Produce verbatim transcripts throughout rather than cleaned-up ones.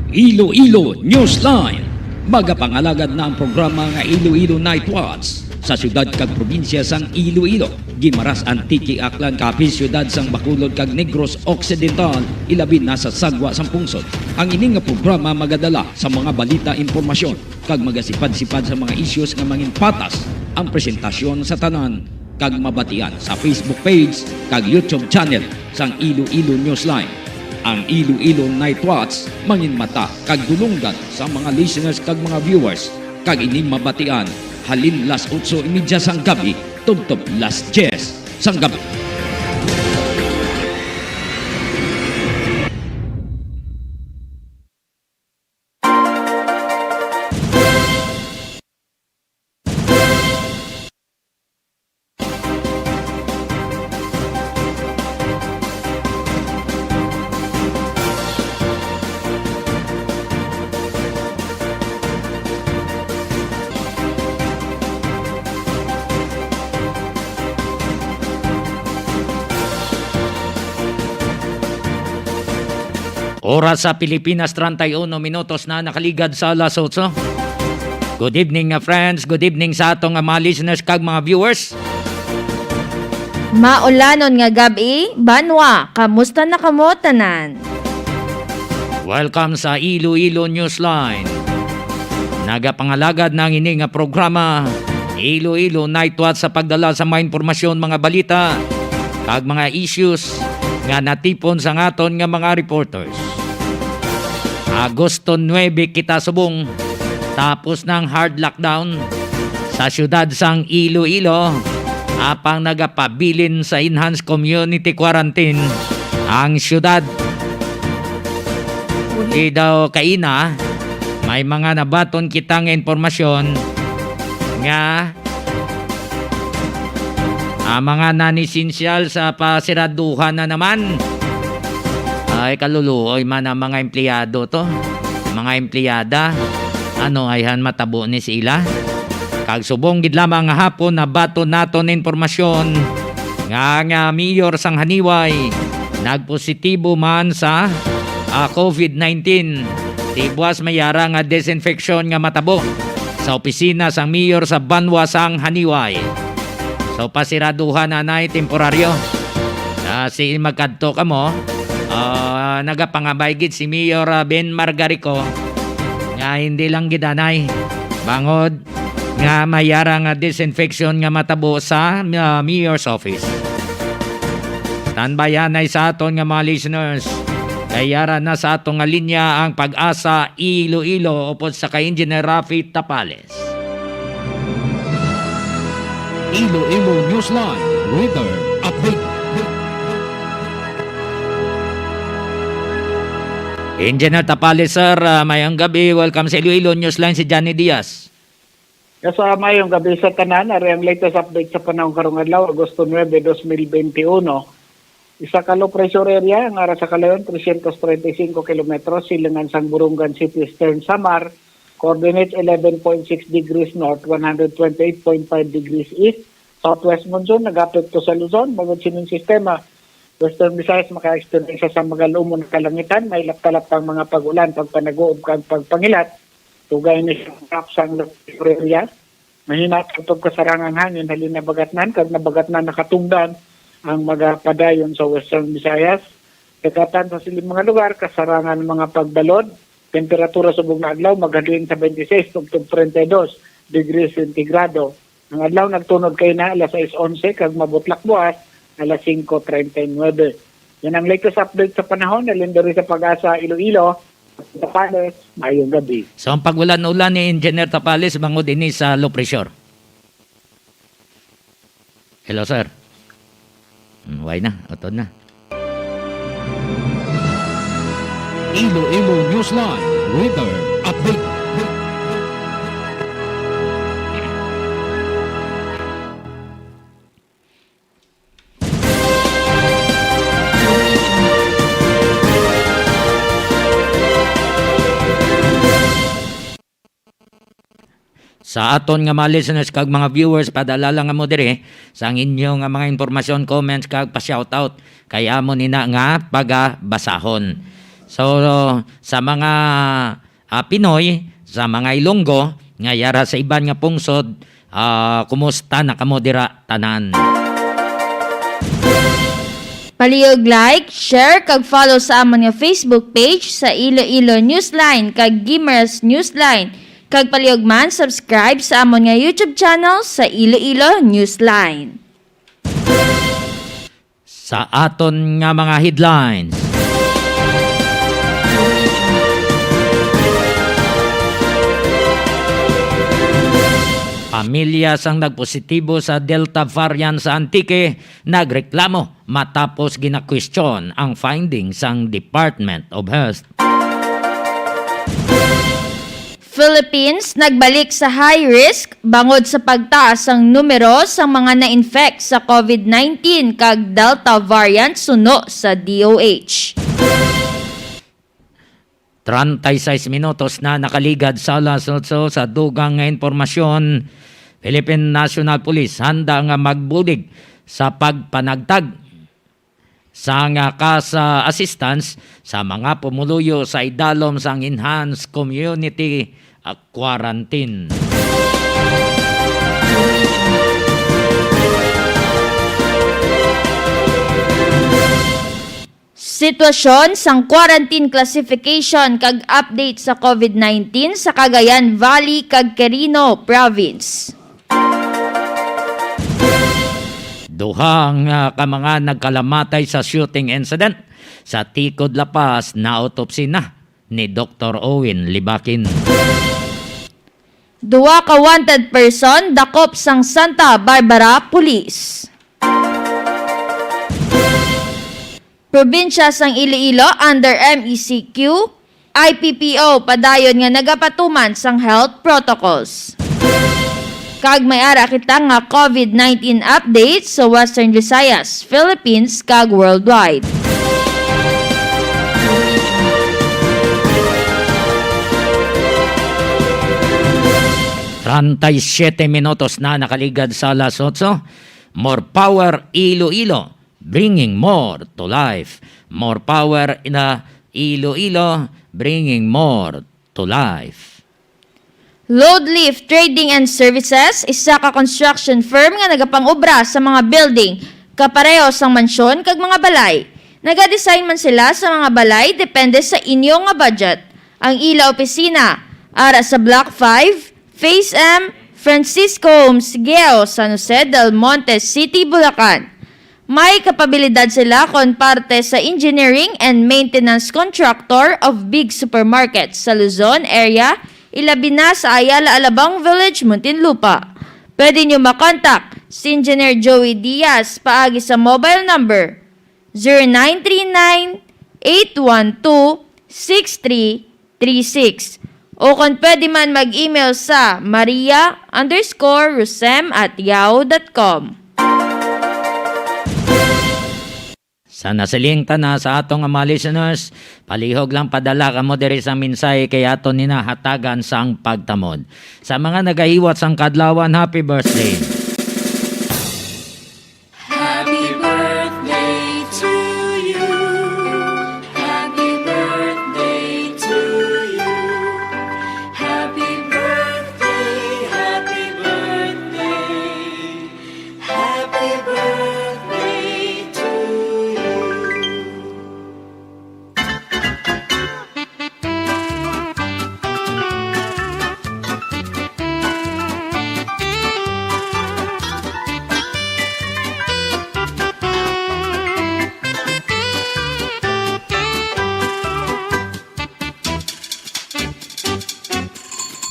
Iloilo Newsline. Magapangalagad na ang programa nga Iloilo Night Watch sa siyudad kag probinsya sang Iloilo. Guimaras, Antique, Aklan, Capiz, siyudad sang Bacolod kag Negros Occidental, ilabi na sa sagwa sang pungsod. Ang ini nga programa magadala sa mga balita, impormasyon, kag magasipad-sipad sa mga issues nga manginpatas ang presentasyon sa tanan kag mabatian sa Facebook page kag YouTube channel sang Iloilo Newsline. Ang Iloilo Night Watch manginmata kag dulonggan sa mga listeners kag mga viewers, kag ini mabatian halin las otso y media sang gabi tubtob las diyes sang gabi. Oras sa Pilipinas, treinta y uno minutos na nakaligad sa alas otso. Good evening, uh, friends. Good evening sa ato nga mga listeners kag mga viewers. Maulanon nga gab-i, banwa. Kamusta na kamo tanan? Welcome sa Iloilo Newsline. Nagapangalagad na ang ini nga programa, Iloilo Night Watch, sa pagdala sa mga impormasyon, mga balita, kag mga issues nga natipon sang aton nga mga reporters. Agosto nuebe kita subong tapos na ang hard lockdown sa siyudad sang Iloilo, apang nagapabilin sa enhanced community quarantine ang siyudad. Di daw kaina, may mga nabaton kita nga impormasyon nga, ah, mga non-essential sa pasiraduhan na naman. Ay, kaluluoy man ang mga empleyado to, mga empleyada. Ano ayhan matabo ni sila? Kag subong gid lamang nga hapon, nabaton naton informasyon nga, nga mayor sang Janiuay nagpositibo man sa, ah, covid nineteen. Tibwas may yara nga disinfection nga matabo sa opisina sang mayor sa banwa sang Janiuay. So, pasiraduhan anay temporaryo. Ah, si magkadto kamo, ah, nagapangabay gid si Mayor, ah, Ben Margarico nga hindi lang gid anay, bangod nga may yara nga disinfection nga matabo sa, ah, mayor's office. Tanbayanay sa aton nga mga listeners, kay yara na sa aton nga linya ang PAGASA Iloilo upod sa kay Engineer Rafi Tapales. Iloilo Newsline Weather Update. Engineer Tapales, sir, ah, mayong gabi. Welcome sa Iloilo Newsline, si Johnny Diaz. Yes, ah, mayong gabi sa tanan. Ari ang latest update sa panahon karong adlaw, Agosto nuebe, dos mil benti uno. Isa ka low pressure area nga ara sa kalayon trescientos treinta y cinco kilometros silingan sang Borongan City, Eastern Samar, coordinates eleven point six degrees north, one hundred twenty-eight point five degrees east, southwest monsoon nag-apekto sa Luzon. Bangod sining sistema, Western Visayas maka-experience sa magalumon nga kalangitan, may laptalap ang mga pag-ulan, pagpanaguob kag pagpangilat. Tugay ni sa low pressure area. Mahina ang tubtob kasarangang hangin halin nabagatnan kag nabagatnan nakatungdan ang mga padayon sa Western Visayas. Dagatan sa siling mga lugar, kasarangan mga pagbalod. Temperatura subong nga adlaw maghalin sa twenty-six tubtob treinta y dos degrees centigrado. Ang adlaw nagtunod kaina alas sais onse kag mabutlak buas alas singko treinta y nuebe. Yan ang latest update sa panahon. Halin diri sa PAGASA Iloilo, Tapales, mayong gabi. So, ang pag-ulan-ulan ni Engineer Tapales bangod ini sa low pressure. Hello, sir. Mm, why na? Utod na. Iloilo Newsline Weather Update. Sa aton nga mga listeners kag mga viewers, padala lang mo diri sang inyo nga mga impormasyon, comments, kag pa-shoutout. Kay amo nina nga pagabasahon. So, sa mga, ah, Pinoy, sa mga Ilonggo nga yara sa iban nga pungsod, ah, kumusta na kamo dira tanan? Palihog like, share, kag follow sa amon nga Facebook page sa Iloilo Newsline kag Gimeras Newsline. Kag palihog man, subscribe sa amon nga YouTube channel sa Iloilo Newsline. Sa aton nga mga headlines. Pamilya sang nagpositibo sa Delta variant sa Antique nagreklamo matapos ginakwestiyon ang findings sang Department of Health. Philippines nagbalik sa high risk bangod sa pagtaas sang numero sang mga na-infect sa COVID nineteen kag Delta variant suno sa D O H. Treinta y seis minutos na nakaligad sa alas otso. Sa dugang nga impormasyon, Philippine National Police handa nga magbulig sa pagpanagtag sang, ah, cash assistance sa mga pumuluyo sa idalom sang enhanced community, ah, quarantine. Sitwasyon sang quarantine classification kag update sa COVID nineteen sa Cagayan Valley kag Quirino Province. Duha nga ka mga nagkalamatay sa shooting incident sa Ticod, La Paz, naotopsi na ni Doktor Owen Libakin. Duha ka wanted person dakop sang Santa Barbara Police. Probinsya sang Iloilo under M E C Q, I P P O padayon nga nagapatuman sang health protocols. Kag may ara kita nga COVID nineteen update sa Western Visayas, Philippines, kag worldwide. Treinta y siete minutos na nakaligad sa alas otso. More power, Iloilo. Bringing more to life. More power in a Iloilo, bringing more to life. Load Lift Trading and Services, isa ka construction firm nga nagapangobra sa mga building, kapareho sang mansyon kag mga balay. Nagadesign man sila sa mga balay depende sa inyo nga budget. Ang ila opisina ara sa Block five, Phase M, Francisco Homes, Geo, San Jose del Monte City, Bulacan. May kapabilidad sila kon parte sa engineering and maintenance contractor of big supermarkets sa Luzon area, ilabi na sa Ayala Alabang Village, Muntinlupa. Pwede nyo makontak si Engineer Joey Diaz paagi sa mobile number zero nine three nine, eight one two, six three three six. O kon pwede man mag-email sa maria underscore rosem at yahoo dot com. Sa nasiling ta na sa ato nga mga listeners, palihog lang padala kamo diri sa mensahe kay ato ni nahatagan sang pagtamod. Sa mga nagahiwat sang kadlawan, happy birthday. Happy birthday to you. Happy birthday to you. Happy birthday, happy birthday. Happy birthday to you.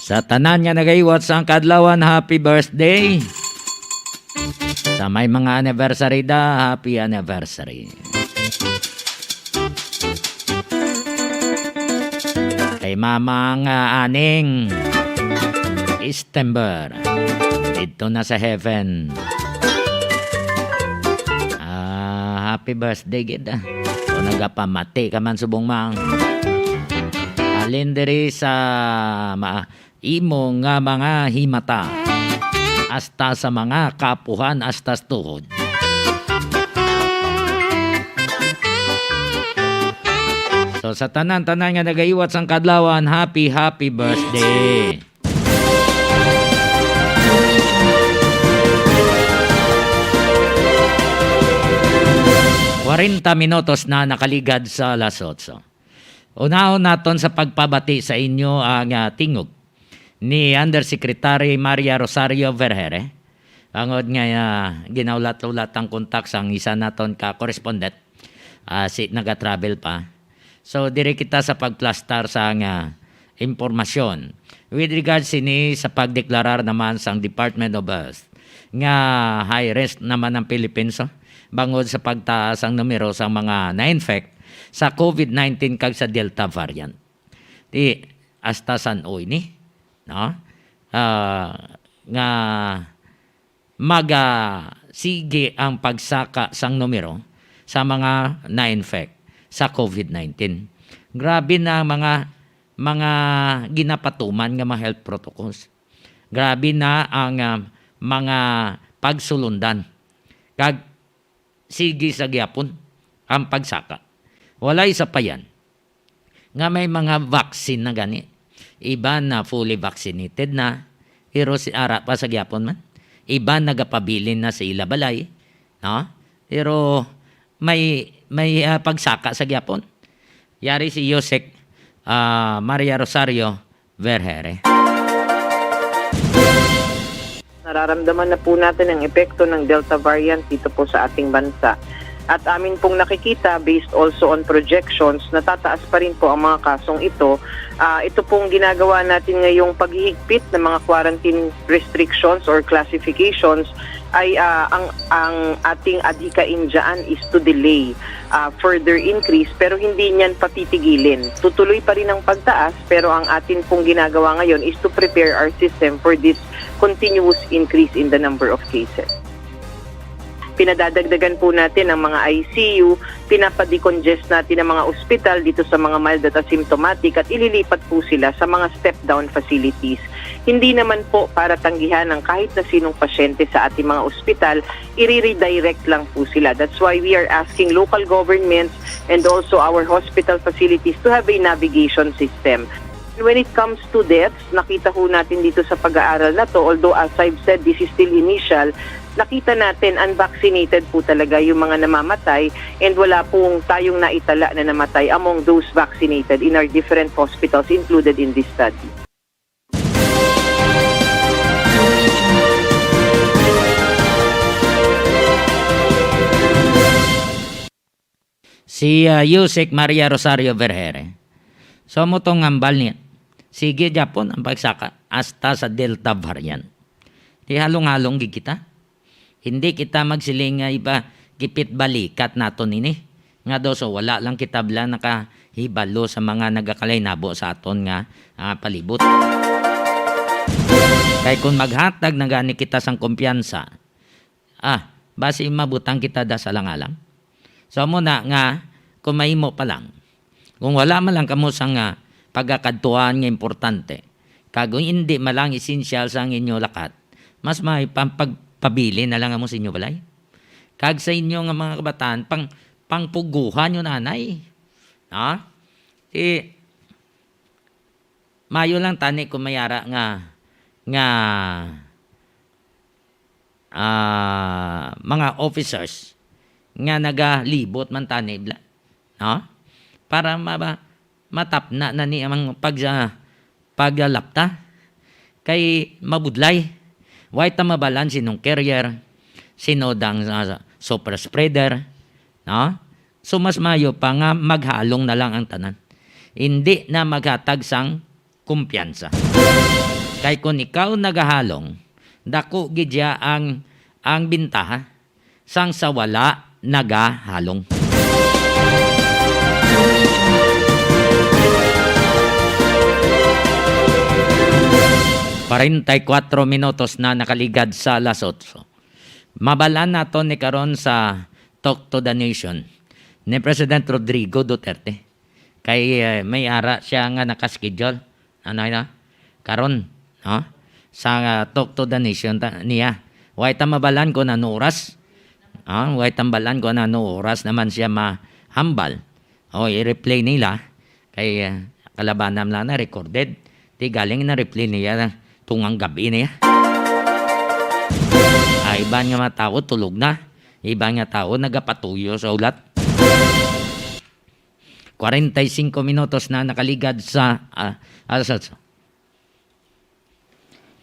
Sa tanan nga nagahiwat sang kadlawan, happy birthday. Sa may mga anniversary da, happy anniversary. Kay Mama nga aning Istember, didto na sa heaven. Ah, happy birthday gid, ah. Kung nagapamati ka man subong mang. Halin diri sa ma-, imo nga mga himata, hasta sa mga kaapuhan, hasta sa tuhod. So, sa tanan-tanan nga nagaiwat sang kadlawan, happy, happy birthday. Kwarenta minutos na nakaligad sa alas otso. Unahon naton sa pagpabati sa inyo ang, ah, tingog ni Undersecretary Maria Rosario Vergere. Angod nga, ah, ginaulat-ulat ang kontak sang isa naton ka correspondent, ah, si, naga-travel pa. So, diri kita sa pagplastar sang impormasyon. With regards sini sa pagdeklarar naman sang Department of Health nga high risk naman ang Philippines, oh, bangod sa pagtaas ang numero sang mga na-infect sa covid nineteen kag sa Delta variant. Di, hasta san-o ini, no? Ah, nga maga sige ang pagsaka sang numero sa mga na-infect sa covid nineteen. Grabe na ang mga, mga ginapatuman nga mga health protocols. Grabe na ang, ah, mga pagsulundan. Kag sige sa gyapon ang pagsaka. Walay sapayan nga may mga vaccine na gani. Iban na fully vaccinated na, pero si ara pa sa gyapon man. Iban nagapabilin na sa ila balay, no? Pero may, may, ah, pagsaka sa gyapon. Yari si Yusek, ah, Maria Rosario Vergere. Nararamdaman na po natin ang epekto ng Delta variant dito po sa ating bansa. At amin pong nakikita, based also on projections, natataas pa rin po ang mga kasong ito. Ah, ito pong ginagawa natin ngayong paghihigpit ng mga quarantine restrictions or classifications ay, ah, ang, ang ating adhikain dyan is to delay, ah, further increase, pero hindi niyan patitigilin. Tutuloy pa rin ang pagtaas, pero ang atin pong ginagawa ngayon is to prepare our system for this continuous increase in the number of cases. Pinadadagdagan po natin ang mga I C U, pinapa-decongest natin ang mga ospital dito sa mga mild at asymptomatic at ililipat po sila sa mga step-down facilities. Hindi naman po para tanggihan ang kahit na sinong pasyente sa ating mga ospital, i-redirect lang po sila. That's why we are asking local governments and also our hospital facilities to have a navigation system. When it comes to deaths, nakita ho natin dito sa pag-aaral na to, although as I've said, this is still initial, nakita natin unvaccinated po talaga yung mga namamatay and wala pong tayong naitala na namatay among those vaccinated in our different hospitals included in this study. Si, ah, Yusek Maria Rosario Vergere. So, amo tong hambal niya. Sige gyapon ang pagsaka hasta sa Delta variant. Di halong-halong gid kita. Hindi kita magsiling nga iba gipit balikat naton ini. Nga daw so wala lang kita bala nakahibalo sa mga nagakalainabo sa aton nga, ah, palibot. Kay kung maghatag na gani kita sang kumpiyansa, ah, basi mabutang kita da sa alang-alang. So, amo na nga, kung mahimo pa lang, kung wala man lang kamo sang, ah, pagakadtuan nga importante, kag kung indi man lang esensyal sang inyo lakat, mas may pampagpabilin na lang kamo sa inyo balay. Kag sa inyo nga mga kabataan, pang, pangpuguhan nyo nanay. No? Di, mayo lang tani kung may ara nga, nga, ah, mga officers nga nagalibot man tani, bla-, no? Para ma-, matapna na ni ang pag-, paglapta. Kay mabudlay. Way ta mabalan sinong carrier, sino dang, ah, super spreader, no? So, mas maayo pa nga maghalong na lang ang tanan. Indi na maghatag sang kumpiyansa. Kay kun ikaw nagahalong, dako gid ya ang, ang bintaha sang sa wala nagahalong. Kwarenta y kuatro minutos na nakaligad sa alas otso. Mabal-an naton ni karon sa Talk to the Nation ni President Rodrigo Duterte. Kay, eh, may ara siya nga naka-schedule. Ano na? Karon, no? Sa, ah, Talk to the Nation ta-, niya. Way ta mabal-an kung ano oras. Ah, way ta mabal-an kung ano oras naman siya mahambal. O, i-replay nila. Ay, ah, kalabanan lang na recorded. Di galing na replay niya na tungang gabi niya. Ah, iban nga mga tao tulog na. Iban nga tao nagapatuyo sa hulat. Kwarenta y singko minutos na nakaligad sa, ah, ah, sa, sa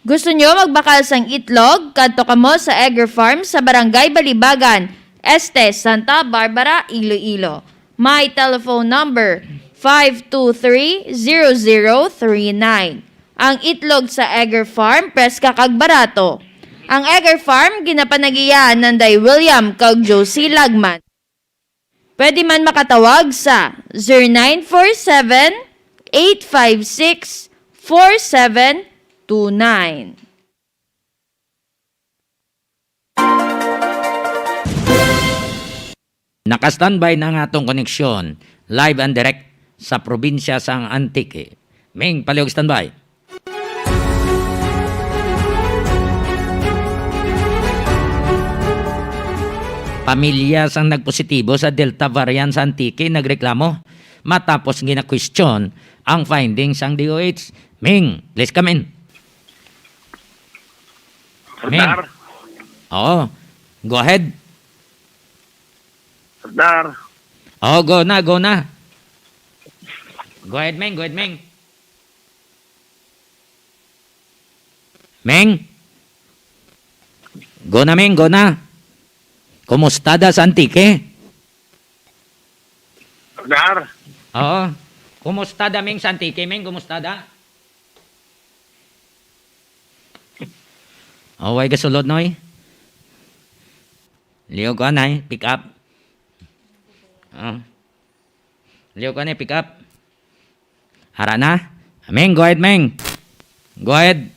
Gusto nyo magbakal sang itlog? Kadto kamo sa Egger Farm sa Barangay Balibagan, Este, Santa Barbara, Iloilo. May telephone number five two three, zero zero three nine. Ang itlog sa Egger Farm, preska kag barato. Ang Egger Farm, ginapanagiya nanday William kag Josie Lagman. Pwede man makatawag sa zero nine four seven, eight five six, four seven two nine. Naka-standby na ang atong koneksyon, live and direct sa probinsya sang Antique. Ming, palihog standby. Pamilya sang nagpositibo sa Delta variant sa Antique nagreklamo matapos ginakwestiyon ang findings sang D O H. Ming, please come in. Ming. Partner? Oo. Go ahead. Partner? Oo, go na, go na. Go ahead, Ming. Go ahead, Ming. Ming? Go na, Ming. Go na. Kumusta da sa Antique? Partner? Oo. Kumusta da, Ming, sa Antique, Ming? Kumusta da? Oh, way gasulod, Noy. Liog ko, anay. Pick up. Oh. Liog ko, anay. Pick up. Ara na. Ming, go ahead, Ming. Go ahead.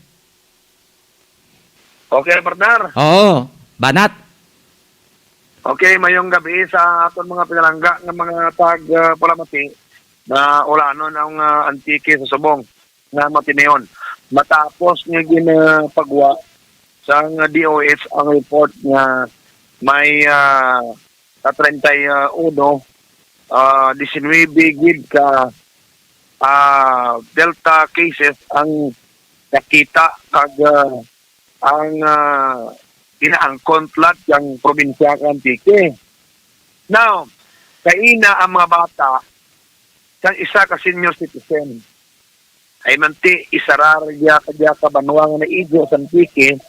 Okay, partner. Oo. Banat. Okay, mayong gabi sa aton mga pinalangga nga mga tag, ah, palamati na ulanon ang, ah, Antique sa subong nga matimayon. Matapos nga ginapagwa sang D O H ang report nga may, ah, ka treinta y uno, ah, diecinuebe gid ka, ah, Delta cases ang nakita kag, ah, ang, ah, ginaangkon tulad sang probinsya kang Antique. Now, kaina ang mga bata sang isa ka senior citizen. Ay manti, isa ra diya ka, diya ka banwa nga naigo sa Antique,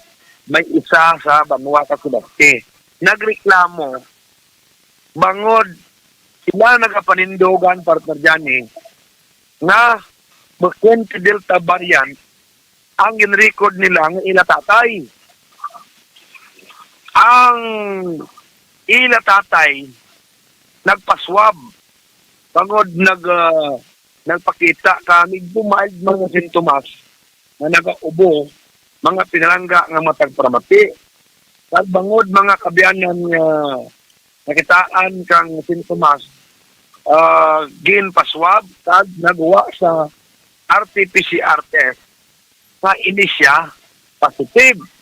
may isa sa banwa ka Subaste. Nagreklamo bangod sila nagapanindugan, partner Johnny, nga bukon ka Delta variant ang gin-record nila nga ila tatay. Ang ila tatay nagpaswab bangod nag, ah, nagpakita ka medyo mild mga sintomas nga nagaubo mga pinalangga nga matag paramati. Kag bangod mga kaabyanan nga nakitaan kang sintomas, ah, ginpaswab kag nagwa sa R T P C R test nga ini siya positive.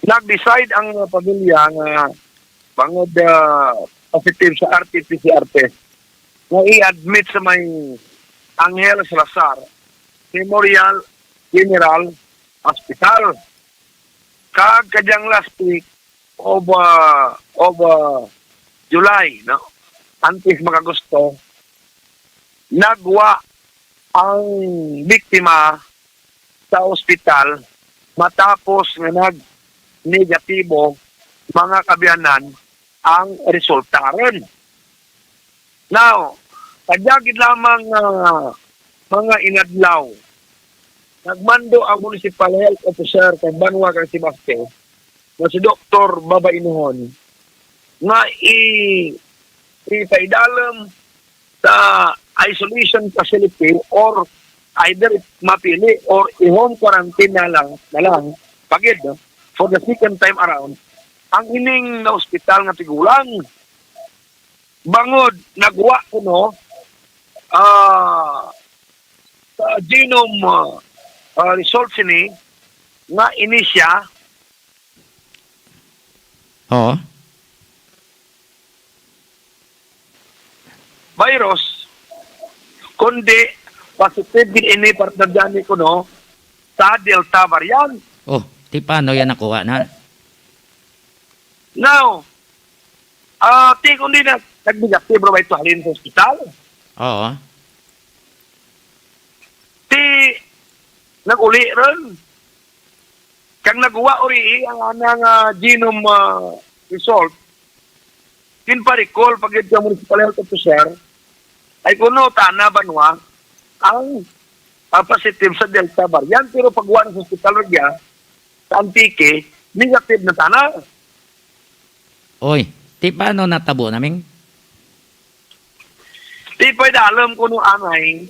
Nag-decide ang pamilya nga bangod, ah, positive sa R T P C R test, nga i-admit sa may Angel Salazar Memorial General Hospital. Kag kadyang last week of, ah, of, ah, July, no? Antes mag-Agosto, nagwa ang biktima sa ospital matapos nga nag-negatibo, mga kaabyanan, ang resulta ron. Now, kadya gid lamang nga mga inadlaw, nagmando ang Municipal Health Officer kang banwa kang Sebaste, nga si Doktor Baba Inuhon, nga i-, ipaidalom sa isolation facility or either mapili or i-home quarantine na lang, na lang, pagid, no? For the second time around, ang ining na ospital nga tigulang. Bangod nagwa kuno, ah, sa genome, ah, ah, result sini nga ini siya Oo. virus, Kundi, positive gid ini, partner Johnny, kuno sa Delta variant. Oh, ti paano yan nakuha na? Now, ah, ti kundi na, nag-negative ra ba ito halin sa ospital? Oo. Ti nag-uli ron. Kag naguwa uri ang anang, ah, genome, ah, result. Ginpa-recall pa gid sa municipal health officer, ay kuno tana banwa ang, ah, positive sa Delta variant, pero pagwa na sa ospital ra niya, sa Antique, negative na tana. Oy, ti paano natabo naming? Ti pwede alam kuno anay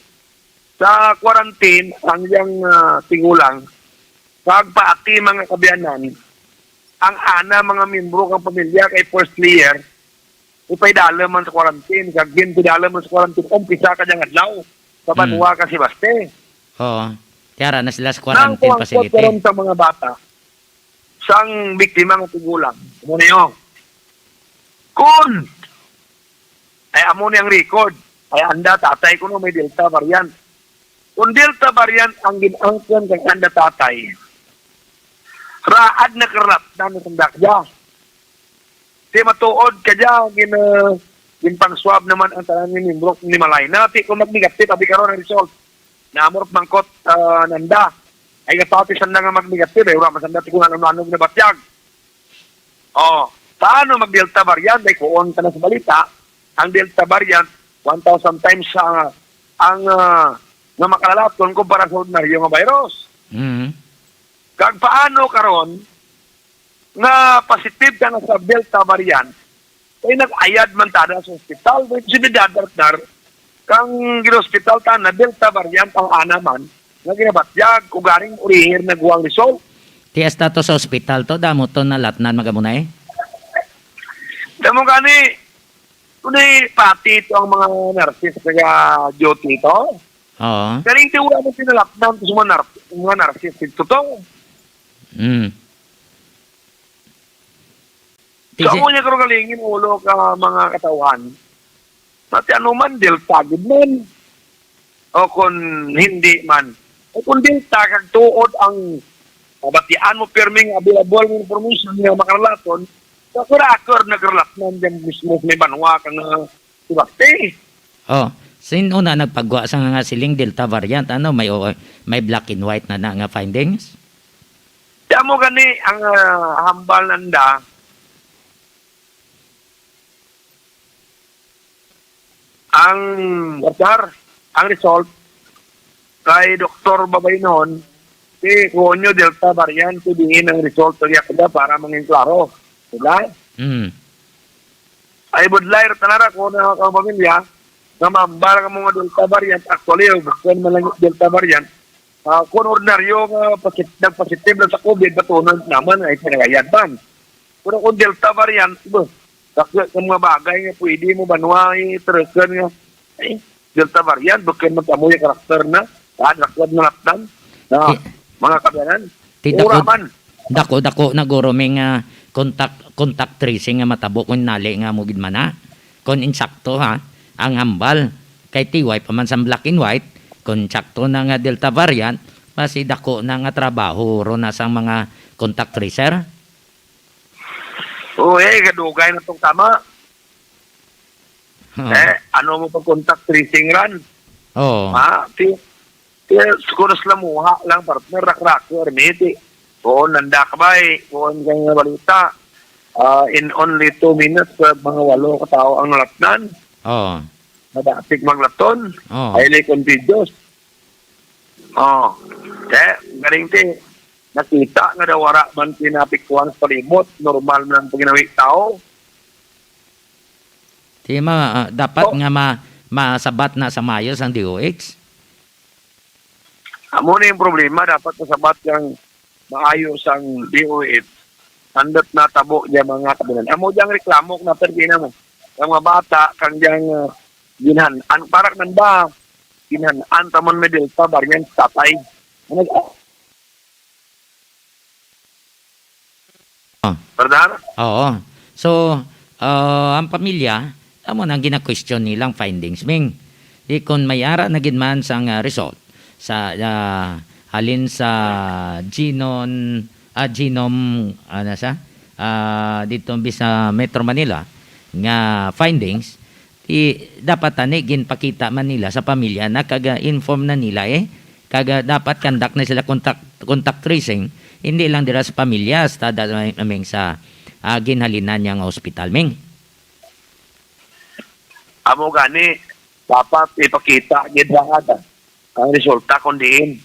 sa quarantine ang yang, ah, tigulang, kag paati mga kabiyanan, ang ana mga miyembro kang pamilya kay first layer, ipaidala man sa quarantine, kag ginpidala man sa quarantine, umpisa ka diyang adlaw, sa Hmm. banwa ka si Baste. Oo. Tiara na sila sa Nang quarantine kuwang facility. Karon sa mga bata, sang biktima nga tigulang. Amo niyo. Kun, ay amo ni ang record, ay anda tatay kuno may Delta variant. Kung Delta variant ang gin-angkon kang anda tatay, raad na karlat na ni kandakya. Ti matuod ka dya, gin, ah, ginpang-swab naman ang tanan ni Nimrok ni Malay na. Ti kung mag-negative, abi karon ang result. Naamor mangkot, ah, nanda. Ay, kapati sanda nga mag-negative, eh, wala man sanda ti kung ano-ano ginabatyag. Oh, paano mag-Delta variant? Ay, kuon ka na sa balita, ang Delta variant, one thousand times sa, ang, ah, nga makalalaton kumpara sa ordinaryo nga virus. Mm. Kag paano karon nga positive ka na sa Delta variant, kay nag-ayad man tada sa ospital, may posibilidad, partner, kang gin-ospital ta na Delta variant ang ana man, nga ginabatyag, ugaring urihir na guwang result. Ti hasta to sa ospital to, damo to nalatnan, magamunay? Damo gani, tunay pati ito ang mga nurses nga duty ito. Oo. Galing ti wala mo pinalatnan to sa mga nar-, mga nurses ito to. Mm. Ti si- Kamo niya karon galingin ulo ka mga katawhan. Pati ano man, Delta gid man. O kung hindi man. O kung Delta, kag tuod ang mabatian mo, pirming available nga information nga makaralaton, sa kurakur nagkaralaton dyan mismo may banwa ka nga suwerte. Oh, sin-o na nagpagwa sa nga siling Delta variant? Ano, may, o-, may black and white na, na nga findings? Kaya mo gani ang, ah, hambal nanda, ang, sir, ang result kay Doktor Babaynon, si Juanyo Delta variant, diin ang result kaya kada para mangin klaro. Diba? Mm. Ay, budlay, tanara ko na ang pamilya, nga maambal ang mga Delta variant. Actually, oh, bukod man lang Delta variant, ah, kung ordinaryo nga posit-, nagpositive lang sa COVID, batunon naman ay pinagayad man. Pero kung Delta variant, bo, dakla sa mga bagay nga pwede mo banwa, eh, tarakan nga, eh, Delta variant, bukod man kamo yung karakter na, ah, dakla na lakdan, na Ti-, mga kabanan, ti dako, ura man. Dako-dako na guro may nga contact, contact tracing nga matabo kung nali nga mo gid man na. Kung insakto, ha, ang hambal. Kay tiway pa man sa black and white, kung insakto na nga Delta variant, mas idako na nga trabaho ro na sang mga contact tracer. Oo, eh, kadugay na tong tama. Oo. Eh, ano mo pag contact tracing ran? Oo. Ha? Ti, ti, siguro sila muha lang, partner, rak-rak, ermiti. Oo, nanda ka ba eh? Kuon kang balita. Ah, in only two minutes, ah, mga walo ka tao ang nalatnan. Oo. Nadatig maglaton. Oo. Highly contagious. Oh, kaya galing ti, nakita nga daw wala man pinapikuan sa palibot, normal man ang paginawi tao. Di ma-, ah, dapat Oh. nga ma-, masabat na sa mayo sang D O H. Amo na yung problema, dapat masabat kang maayo sang D O H. Andot natabo niya mga kabinan. Amo diyang reklamo na pwede na mo. Ang mga bata, kang diyang, ah, ginhan-, ang parak nanda, ginhan-an ta man may Delta variant, tatay. Ano, Ah. Pardon? Oo. So, ah, ang pamilya, amo nang gina-question nilang findings, Ming. Di kon may ara na gid man sang, ah, result sa, ah, halin sa genon-, ah, genome, ano sa, ah, dito bi sa Metro Manila nga findings, di dapat tani ginpakita man nila sa pamilya na kag, ah, inform na nila, eh. Kag, ah, dapat conduct na sila contact, contact tracing, hindi lang dira sa pamilya, sa tada-, aming sa, ah, ginhalinan niya nga ospital, Ming. Amo gani, dapat ipakita gid na ada ang resulta kon diin.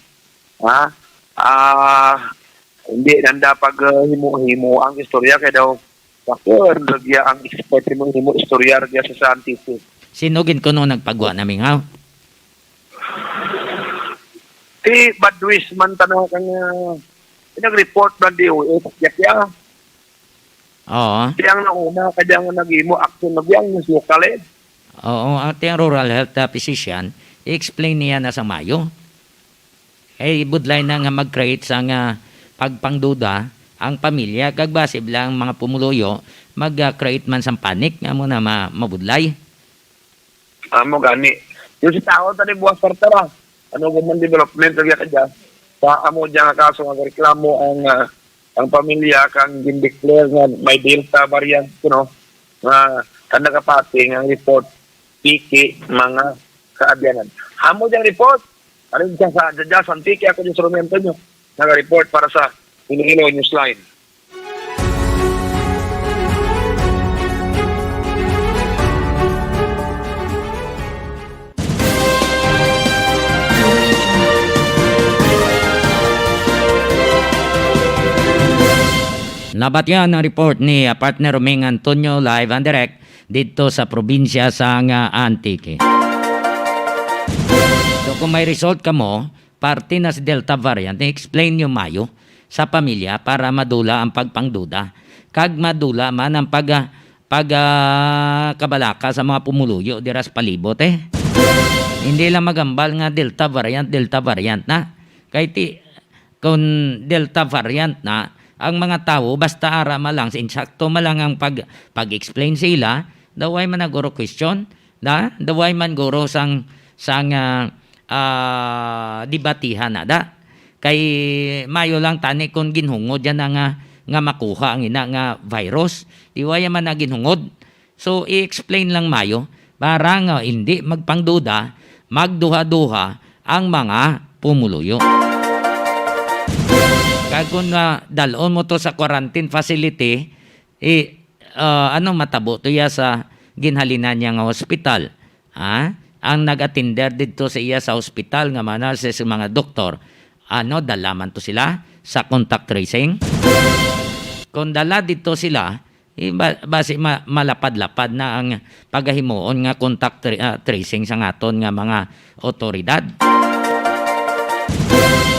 Ha? Ah, hindi nanda pag, uh, himo-himo ang istorya kay daw bakit ragya ang expert himo-himo istorya ragya sa scientific. Sino gid kuno nagpagwa na, Ming, haw? Ti bad wish man ta na kang, ah, nag-report man D O H, yakya. Oo. Di ang nauna, kay di ang naghimo action na di ang mas lokal, eh. Oo, ang ating rural health, ah, physician, i-explain niya na sa mayo. Eh, budlay na nga mag-create sa nga pagpangduda ang pamilya, kag basi lang mga pumuluyo, mag, ah, create man sang panic, nga mo na ma-, mabudlay. Amo gani. Yung si tao tani buwas partara. Ano ko man development lagi ka dyan. Sa amo dyan nga kaso nga reklamo ang, ah, ang pamilya kang gindeclare nga may Delta variant, you know, nga ang nagapati nga ang report, piki, mga kaabyanan. Amo dyan report. Ano dyan sa, dyan, dyan, sa piki ako yung instrumento nyo. Nag-report para sa Iloilo Newsline. Nabatian ang report ni, ah, partner Roming Antonio, live and direct didto sa probinsya sang, ah, Antique. So, kung may result kamo, parte na sa Delta variant, i-explain nyo mayo sa pamilya para madula ang pagpangduda, kag madula man ang pag, ah, pag, ah, kabalaka sa mga pumuluyo dira sa palibot, eh. Hindi lang magambal nga Delta variant, Delta variant na. Kay ti-, kon Delta variant na, ang mga tawo, basta ara man lang, insakto man lang ang pag-, pag-explain sa ila, daw way man na guro question, na, daw way man guro sang, sang, ah, ah, debatihan na da. Kay mayo lang tani kung ginhungod yan na nga, nga makuha ang ina nga virus. Di way man na ginhungod. So, i-explain lang mayo para nga hindi magpangduda, magduha-duha ang mga pumuluyo. Kag kung, ah, dalon mo to sa quarantine facility, i-, ah, ano matabo to ya sa ginhalinan niya nga hospital? Ha? Ang nag-atender didto sa iya sa hospital nga mga nurses, mga doktor, ano, dala man to sila sa contact tracing? Kung dala didto sila, eh, ba-, basi ma-, malapad-lapad na ang pagahimuon nga contact tra-, ah, tracing sa ngaton nga mga otoridad.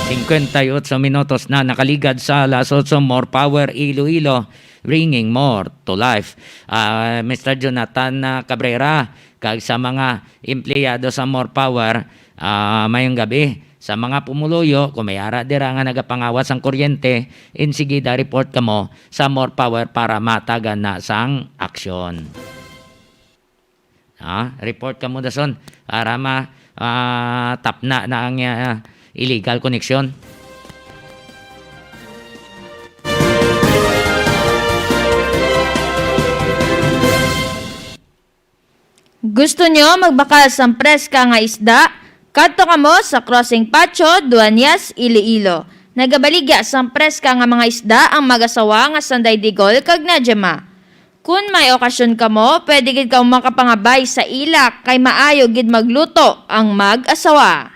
Cincuenta y ocho minutos na nakaligad sa alas otso, More Power Iloilo, bringing more to life. Ah, Mister Jonathan, ah, Cabrera, kag sa mga empleyado sa More Power, ah, mayong gabi. Sa mga pumuluyo, kung may ara dira nga nagapangawat sang kuryente, insigida report kamo sa More Power para matagan na sang aksyon. Ah, report kamo dason para ma-, ah, tapna na ang, ah, illegal connection. Gusto nyo magbakal sang preska nga isda? Kadto kamo sa Crossing Pacho, Duañas, Iloilo. Nagabaligya sang preska nga mga isda ang mag-asawa nga Sanday Digol kag Najama. Kun may okasyon kamo, pwede gid kamo makapangabay sa ila kay maayo gid magluto ang mag-asawa.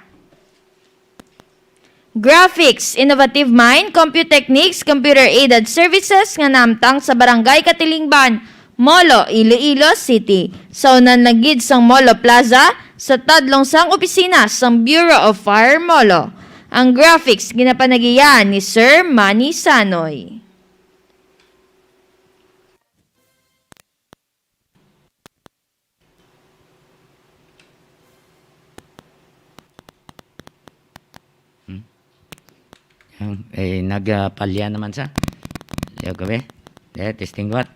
Graphics, Innovative Mind, Computechnics, Computer-Aided Services nga nahamtang sa Barangay Katilingban, Molo, Iloilo City. Sa unan lang gid sang Molo Plaza, sa tadlong sang opisina sang Bureau of Fire Molo. Ang graphics ginapanagian ni Sir Manny Sanoy. Hmm? Ang, eh, nagpalya naman sa. Yo, gabi. Eh, testing, what?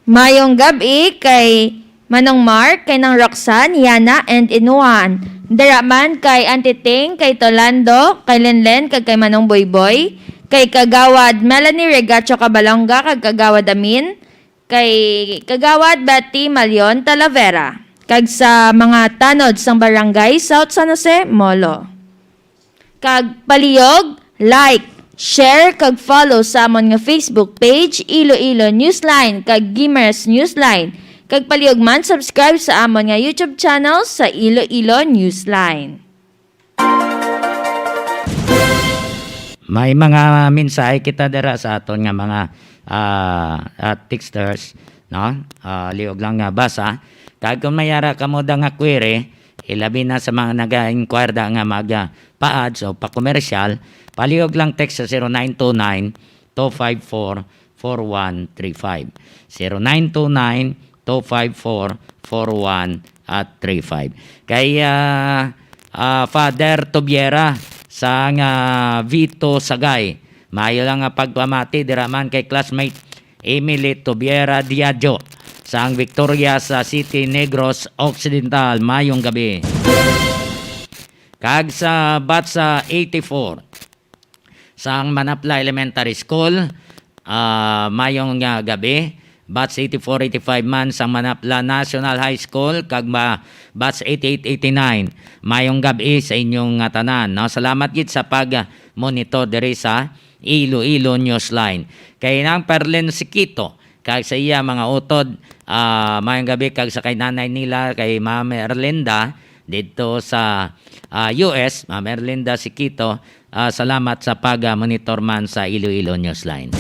Mayong gab-i kay Manong Mark, kay Nang Roxanne, Yana, and Inuan. Dira man kay Auntie Ting, kay Tolando, kay Lenlen, kag kay Manong Boyboy, kay Kagawad Melanie Regacho Cabalonga, kag Kagawad Amin, kay Kagawad Betty Malion Talavera, kag sa mga tanod sang Barangay South San Jose, Molo. Kag palihog, like, share, kag follow sa amon nga Facebook page, Iloilo Newsline, kag Gimeras Newsline. Kag palihog man, subscribe sa amon nga YouTube channel sa Iloilo Newsline. May mga mensahe kita dira sa aton nga mga, ah, ah, texters, no? Ah, liog lang nga basa. Kag kung may ara kamo da nga query, ilabi na sa mga naga-inquire da nga mag, ah, pa-ads o pa-commercial, palihog lang text sa zero nine two nine, two five four, four one three five. Zero nine two nine, two five four, four one three five. Kay, ah, ah, Father Tobiera sang, ah, Vito Sagay. Maayo lang nga pagpamati dira man kay classmate Emily Tobiera Diadio sang Victoria sa City, Negros Occidental. Mayong gabi. Kag sa batch sa eighty-four sang Manapla Elementary School, ah, mayong nga gabi. Batch eighty-four eighty-five man sang Manapla National High School kag ma-, batch eighty-eight eighty-nine. Mayong gabi sa inyong nga tanan, no? Salamat gid sa pag-monitor diri sa Iloilo Newsline. Kay Nang Perlin Siquito, kag sa iya mga utod, ah, mayong gabi kag sa kay nanay nila, kay Ma'am Erlinda, didto sa, ah, U S, Ma'am Erlinda Siquito, ah, salamat sa pag, ah, monitor man sa Iloilo Newsline.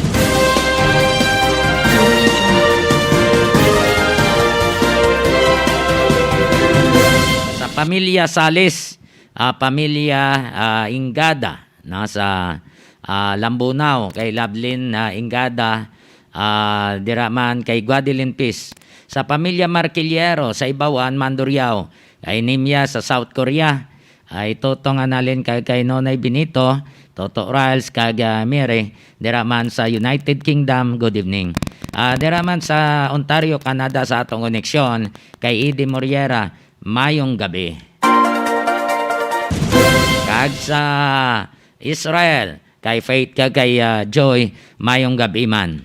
Sa pamilya Salis, ah, pamilya, ah, Ingada, no, sa, ah, Lambunao, kay Lovelyn, ah, Ingada, ah, dira man kay Guadeline Pis. Sa pamilya Marquillero sa Ibawan, Mandurriao, kay Nimya sa South Korea, ay Totong Analin kag kay Nonay Benito, Toto Riles kag, ah, Mary, dira man sa United Kingdom, good evening. Ah, dira man sa Ontario, Canada, sa atong koneksyon, kay Eddie Moriera, mayong gabi. Kag sa Israel, kay Faith kag kay, ah, Joy, mayong gabi man.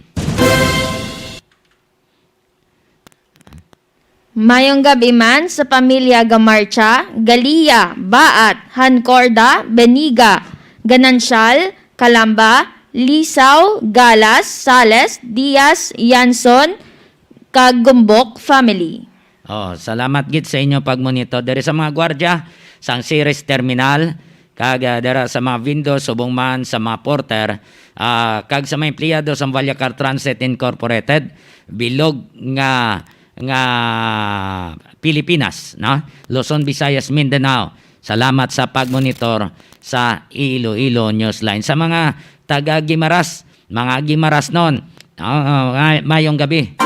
Mayong gabi man sa pamilya Gamarcha, Galia, Baat, Hancorda, Beniga, Ganancial, Calamba, Lisaw, Galas, Sales, Diaz, Yanson, kag Gumbok family. Oh, salamat gid sa inyo pagmonitor diri sa mga gwardya sang Ceres Terminal, kag, ah, dira sa mga vendor, subong man sa mga porter, ah, kag sa mga empleyado sa Vallecar Transit Incorporated, bilog nga, nga Pilipinas, no? Luzon, Visayas, Mindanao. Salamat sa pagmonitor sa Iloilo Newsline. Sa mga taga Guimaras, mga Guimarasnon, ah, ah, mayong gabi.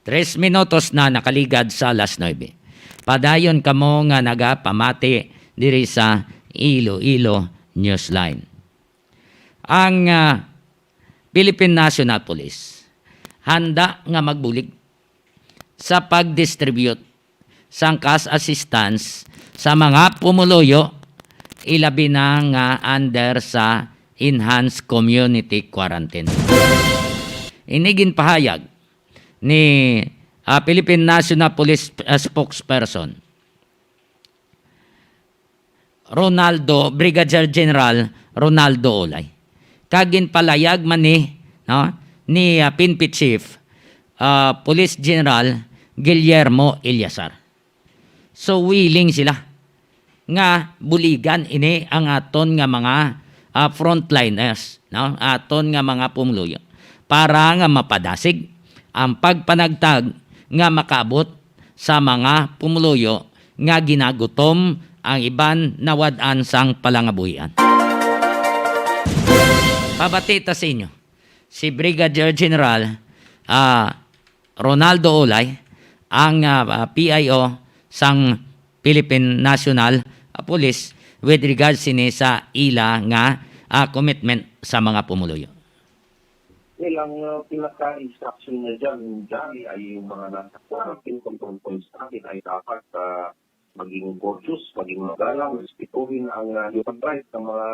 Tres minutos na nakaligad sa alas nuebe. Padayon kamo nga nagapamati diri sa Iloilo Newsline. Ang, ah, Philippine National Police handa nga magbulig sa pag-distribute sang cash assistance sa mga pumuluyo, ilabi na nga under sa enhanced community quarantine. Ini ginpahayag ni, ah, Philippine National Police, ah, spokesperson Ronaldo, Brigadier General Ronaldo Olay. Kag ginpalayag man ni, no, ni, ah, P N P Chief, ah, Police General Guillermo Eleazar. So, willing sila nga buligan ini ang aton nga mga, ah, frontliners, no? Aton nga mga pumuluyo para nga mapadasig ang pagpanagtag nga makaabot sa mga pumuluyo nga ginagutom ang iban nawad-an sang palangabuhian. Pabati ta sa inyo, si Brigadier General, ah, Ronaldo Olay, ang, ah, ah, P I O sang Philippine National, ah, Police with regards sini sa ila nga, ah, commitment sa mga pumuluyo. Dahil ang, ah, pinaka-instruction niya dyan, Johnny, ay yung mga nasa quarantine control points natin ay dapat, ah, maging cautious, maging magalang, respetuhin ang, ah, human rights ng mga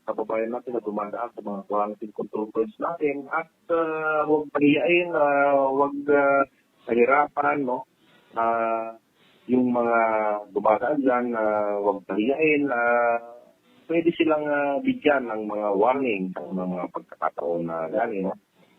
kababayan natin na dumadaan sa mga quarantine control points natin at, ah, huwag pahiyain, ah, huwag, ah, pahirapan, no? Ah, yung mga dumadaan dyan, ah, huwag pahiyain, ah, pwede silang, ah, bigyan ng mga warning sa mga pagkakataon na gani, no?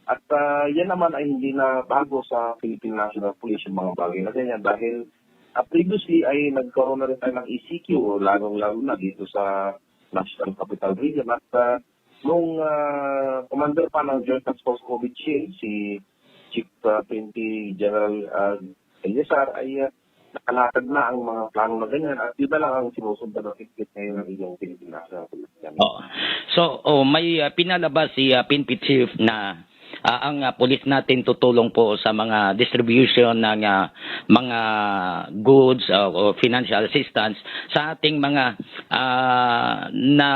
At, ah, yan naman ay hindi na bago sa Philippine National Police yung mga bagay na ganyan dahil, ah, previously ay nagkaroon na rin tayo ng E C Q, lalong-lalo na dito sa National Capital Region. At, ah, nung, ah, commander pa ng Joint Task Force COVID Shield, si Chief, ah, P N P General, ah, Eleazar ay, ah, nakalatag na ang mga plano na ganyan at yun na lang ang sinusundan ng higpit ngayon ng inyong Pilipinas na Police. Oo. So, oh, may, ah, pinalabas si, ah, P N P Chief na, ah, ang, ah, pulis natin tutulong po sa mga distribution ng, ah, mga goods, ah, o financial assistance sa ating mga, ah, na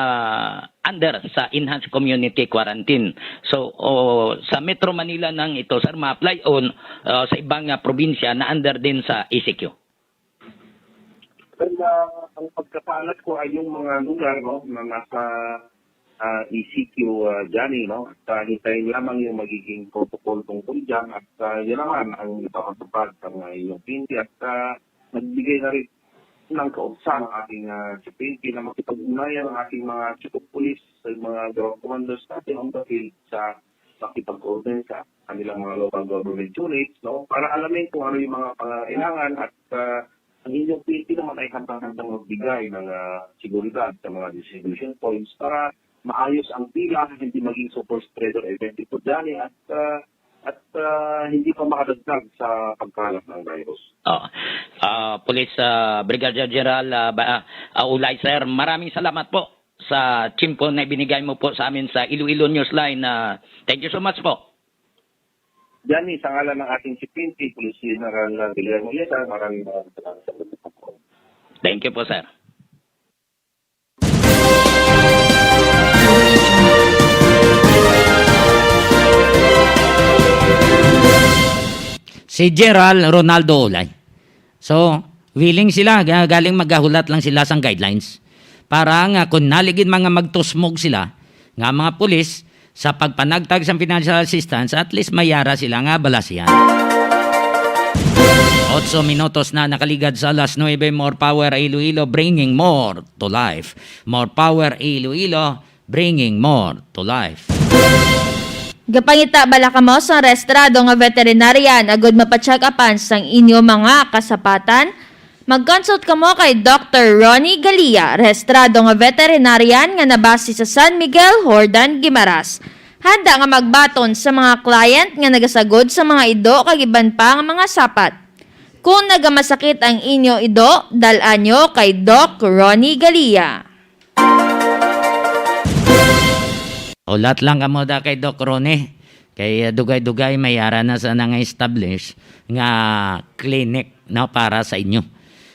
under sa enhanced community quarantine. So, oh, sa Metro Manila nang ito, sir, ma-apply on, ah, sa ibang, ah, probinsya na under din sa E C Q? Well, ah, ang pagkapalat ko ay yung mga lugar, no, na nasa, ah, E C Q, ah, Johnny, no? At, ah, hintayin lamang yung magiging protocol tungkol dyan. At, ah, yun naman ang ipapatupad sa mga inyong P N P. At, ah, nagbigay na rin ng kaunsa ang ating, ah, P N P na makipag-ugnayan ang ating mga chief of police, sa mga ground commanders natin on the field sa makipag-coordinate sa kanilang mga local government units, no? Para alamin kung ano yung mga pangailangan at, ah, ang inyong P N P naman ay handang-handang magbigay ng, ah, seguridad sa mga distribution points para maayos ang pila, hindi maging super spreader event ito dyan, eh, at, ah, at, ah, hindi pa makadagdag sa pagkalat ng virus. Oh. Ah, Police, ah, Brigadier General, ah, ba, ah, Ulay, sir, maraming salamat po sa tiyempo na ibinigay mo po sa amin sa Iloilo Newsline. Ah, thank you so much po. Johnny, sa ngalan ng ating C P N P, Police General Guillermo Legar, maraming, maraming salamat sa pagkakataon. Thank you po, sir. Si General Ronaldo Ulay. So, willing sila, ga-, galing maghulat lang sila sang guidelines. Para nga kung naligid mga magtusmog sila, nga mga pulis, sa pagpanagtag sang financial assistance, at least may yara sila nga balasihan. Otso minutos na nakaligad sa alas nuebe, more power Iloilo, bringing more to life. More power Iloilo, bringing more to life. Gapangita bala kamo sang rehistrado nga veterinarian agud mapa-check-upan sang inyo mga kasapatan? Mag-consult kamo kay Doktor Ronnie Galia, rehistrado nga veterinarian nga nabase sa San Miguel, Jordan, Guimaras. Handa nga magbaton sa mga client nga nagasagod sa mga ido kag iban pa nga mga sapat. Kung nagamasakit ang inyo ido, dal-a nyo kay Doc Ronnie Galia. Hulat lang kamo da kay Doc Ronnie. Kay, ah, dugay-dugay may ara na sa nanga-establish nga clinic, no, para sa inyo.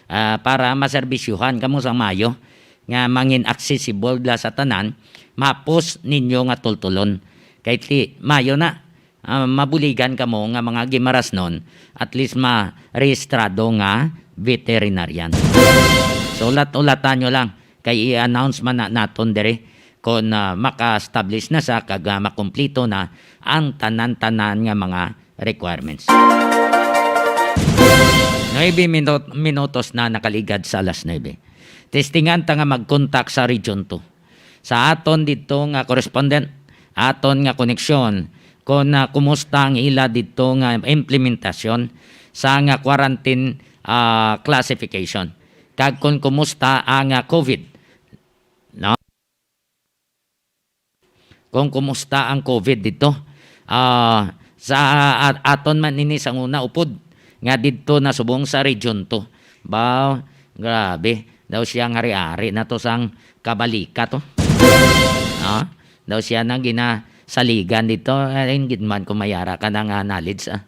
Ah, para maserbisyuhan kamo sa mayo, nga mangin accessible la sa tanan, mapos ninyo nga tultulon. Kay ti-, mayo na, ah, mabuligan kamo nga mga Guimarasnon, at least marehistrado nga veterinarian. So, ulat-ulatan nyo lang, kay i-announce man na naton diri kung, ah, maka-establish na sa kag, ah, makumplito na ang tanan-tanan nga mga requirements. Nuebe minut-, minutos na nakaligad sa alas nuebe. Testingan ta nga mag-contact sa Region two. Sa aton didto nga correspondent, aton nga koneksyon, kung, ah, kumusta ang ila didto nga implementasyon sa nga quarantine, ah, classification. Kag kung kumusta ang, ah, COVID, no? Kung kumusta ang COVID didto. Ah, sa at-, aton man ini sa una upod nga didto na subong sa Region two. Ba, grabe. Daw siya nga ari-ari na to sang kabalika to. Ah, daw siya na ginasaligan didto. Ay, gid man kung may ara ka na nga knowledge, ah.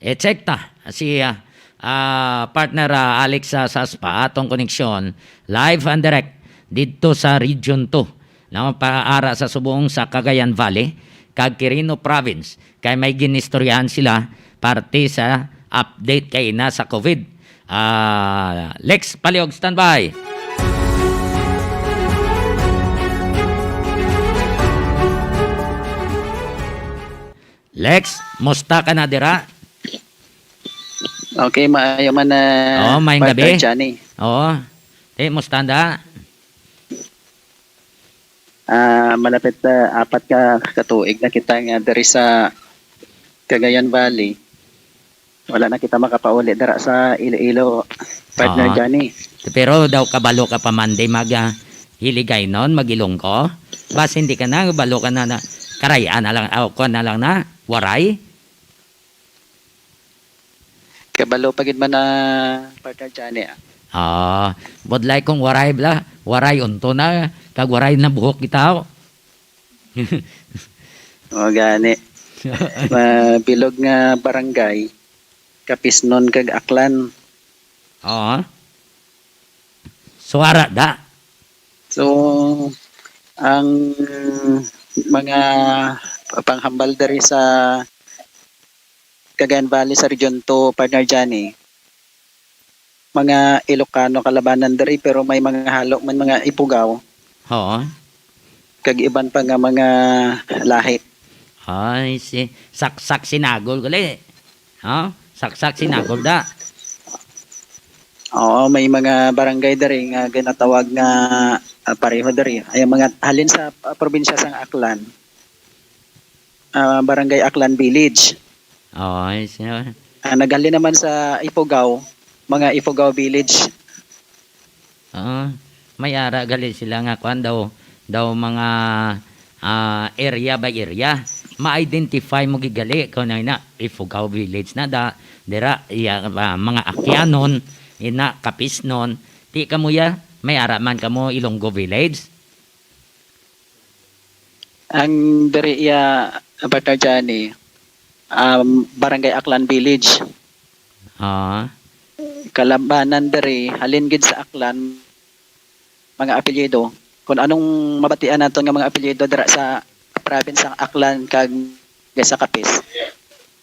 I-check ta si, ah, ah, partner, ah, Alex, ah, Saspa, atong koneksyon live and direct didto sa Region two. no, paara sa subong sa Cagayan Valley kag Quirino Province, kay may ginistoryahan sila parte sa update kay na sa COVID. Ah, Lex Paliog, standby. Lex, musta ka na dira? Okay, maayo man na, Oh, maayong partner gabi. Johnny. Oo. Te, musta na? Ah, malapit na apat ka katuig na kita nga diri sa Cagayan Valley. Wala na kita makapauli dira sa Iloilo, partner Ah. Johnny. Pero daw kabalo ka pa man di mag, ah, Hiligaynon, mag-Ilonggo. Bas hindi ka na, balo ka na, na Karay-a na lang, aw, kuwan na lang na, Waray. Kabalo pa gid man na, partner Johnny, ah. Ah, budlay kung Waray bala, Waray unto na, kag Waray na buhok kita, oh. O, gani. Mabilog nga barangay, Capisnon kag Aklan. Oo. Suwara da. So, ang mga panghambal diri sa Cagayan Valley sa Region two, partner Johnny, mga Ilocano kalabanan diri, pero may mga halo man mga Ifugao. Oo. Kag iban pa nga mga lahi. Ay, si Saksak Sinagol gali. Ha? Saksak Sinagol da. Oo, may mga barangay diri nga ginatawag nga, ah, pareho diri. Ay, ang mga halin sa, ah, probinsya sang Aklan, ah, Barangay Aklan Village. Oo, ay, siya. Ah, naghalin naman sa Ifugao, mga Ifugao Village. Ah, may ara gali sila nga kuan daw, daw mga, ah, area by area. Ma-identify mo gid gali kung ano na, Ifugao Village na da, dira, iya, ah, mga Akyanon, ina, Capisnon. Di kamo ya, may ara man kamo Ilonggo Village? Ang diri iya, partner Johnny, um, Barangay Aklan Village. Ah. Kalabanan diri, halin gid sa Aklan, mga apelyido. Kung anong mabatian naton nga mga apelyido dira sa province sang Aklan kag sa Capiz,